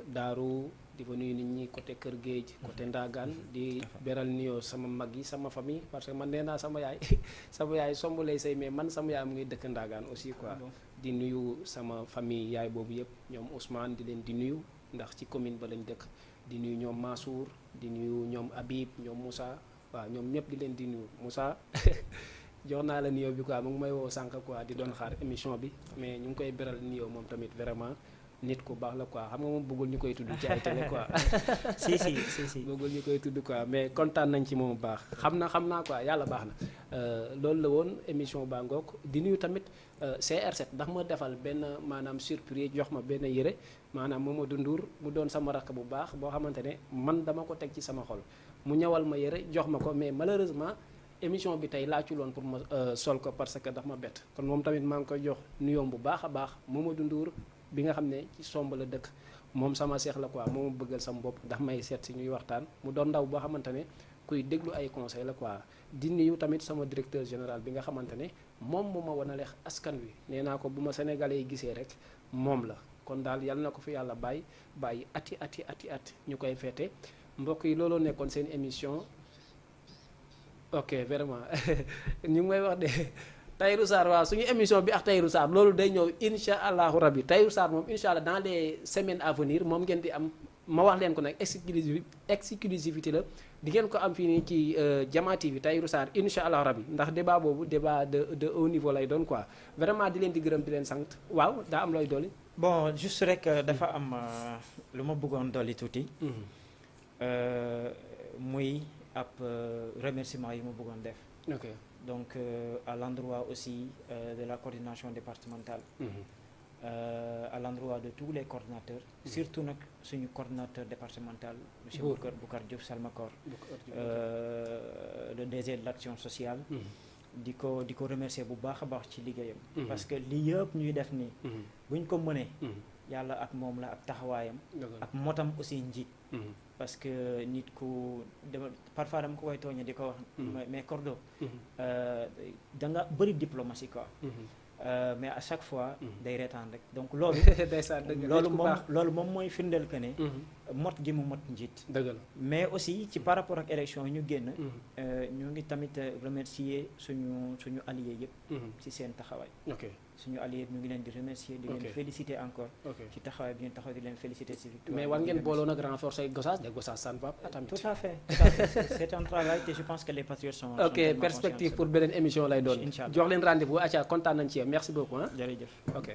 daaru di fa nuyu nit ñi côté Kër Géej côté Ndagaan di beral nuyoo sama mag yi sama famille parce que man nee naa sama yaay somb lay say mais man sama yaay mu ngi dëkk Ndagaan aussi quoi di nuyu sama famille yaay boobu yëpp ñoom Ousmane di leen di nuyu ndax ci commune ba lañ dëkk di nuyu ñoom Mansour di nuyu ñoom Habib ñoom Moussa waaw ñoom ñëpp di leen di nuyu Moussa jox naa la nuyoo bi quoi mu ngi may woo sànq quoi di doon xaar émission bi mais ñu ngi koy beral nuyoo moom tamit vraiment nit ku baax la quoi xam nga moom bëggul ñu koy tudd ci ay télé quoi. si bëggul ñu koy tudd quoi mais kontaan nañ ci moom bu baax xam naa quoi yàlla baax na loolu la woon émission baa ngoog di nuyu tamit CR7 ndax ma defal benn maanaam surprise jox ma benn yére maanaam Mamadou Ndour mu doon sama rakk bu baax boo xamante ne man dama ko teg ci sama xol mu ñawal ma yére jox ma ko mais malheureusement émission bi tey laa ci loon pour ma sol ko parce que daf ma bett kon moom tamit maa ngi koy jox nuyoom bu baax a baax Mamadou Ndour bi nga xam ne ci somb la dëkk moom sama seex la quoi moo ma bëggal sama bopp ndax may seet si ñuy waxtaan mu doon ndaw boo xamante ne kuy déglu ay conseil la quoi di nuyu tamit sama directeur général bi nga xamante ne moom moo ma wanale askan wi nee naa ko bu ma sénégalais yi gisee rek moom la kon daal yal na ko fi yàlla bàyyi ati ñu koy feete mbokk yi looloo nekkoon seen émission ok vraiment ñu ngi may wax de Tahirou Sarr waaw suñu émission bi ak Tahirou Sarr loolu day ñëw incha allahu rabbi Tahirou Sarr moom incha allah dans les semaines à venir moom ngeen di am ma wax leen ko nag exclusivité la di ngeen ko am fii nii ci Jama TV Tahirou Sarr incha allahu rabbi ndax débat boobu débat de haut niveau lay doon quoi vraiment di leen di gërëm di leen sant waaw daa am looy dolli. bon juste rek dafa am lu ma bëggoon dolli tuuti. muy ab remerciement yi ma bëggoon def. ok. Donc à l'endroit aussi de la coordination départementale, à l'endroit de tous les coordinateurs, surtout nag suñu coordinateur départemental monsieur Boucar Diouf Salmakor, le DG de l'action sociale, di ko remercier bu baax a baax ci liggéeyam. parce que li yëpp ñuy def nii buñ ko mënee yàlla ak moom la ak taxawaayam ak motam aussi njiit parce que nit ku parfois dama ko koy tooñe di ko wax mais Cordo da nga bëri diplomatie quoi mais à chaque fois day reetaan rek donc loolu loolu moom mooy firndeel que ne mot gi mu mot njiit dëgg la mais aussi ci par rapport ak élection ñu génn ñu ngi tamit remercier suñu allié yëpp ci seen taxawaay suñu allié ñu ngi leen di remercier di leen féliciter encore ci taxawaay bi ñu taxaw di leen féliciter ci victoire mais war ngeen booloo nag renforcer Gossas de Gossas ça ne va pas tamit tout à fait c'est un travail te je pense que les patriotes sont perspective pour beneen émission lay doon jox leen rendez-vous acca kontaan nañ ci yow merci beaucoup jërëjëf ok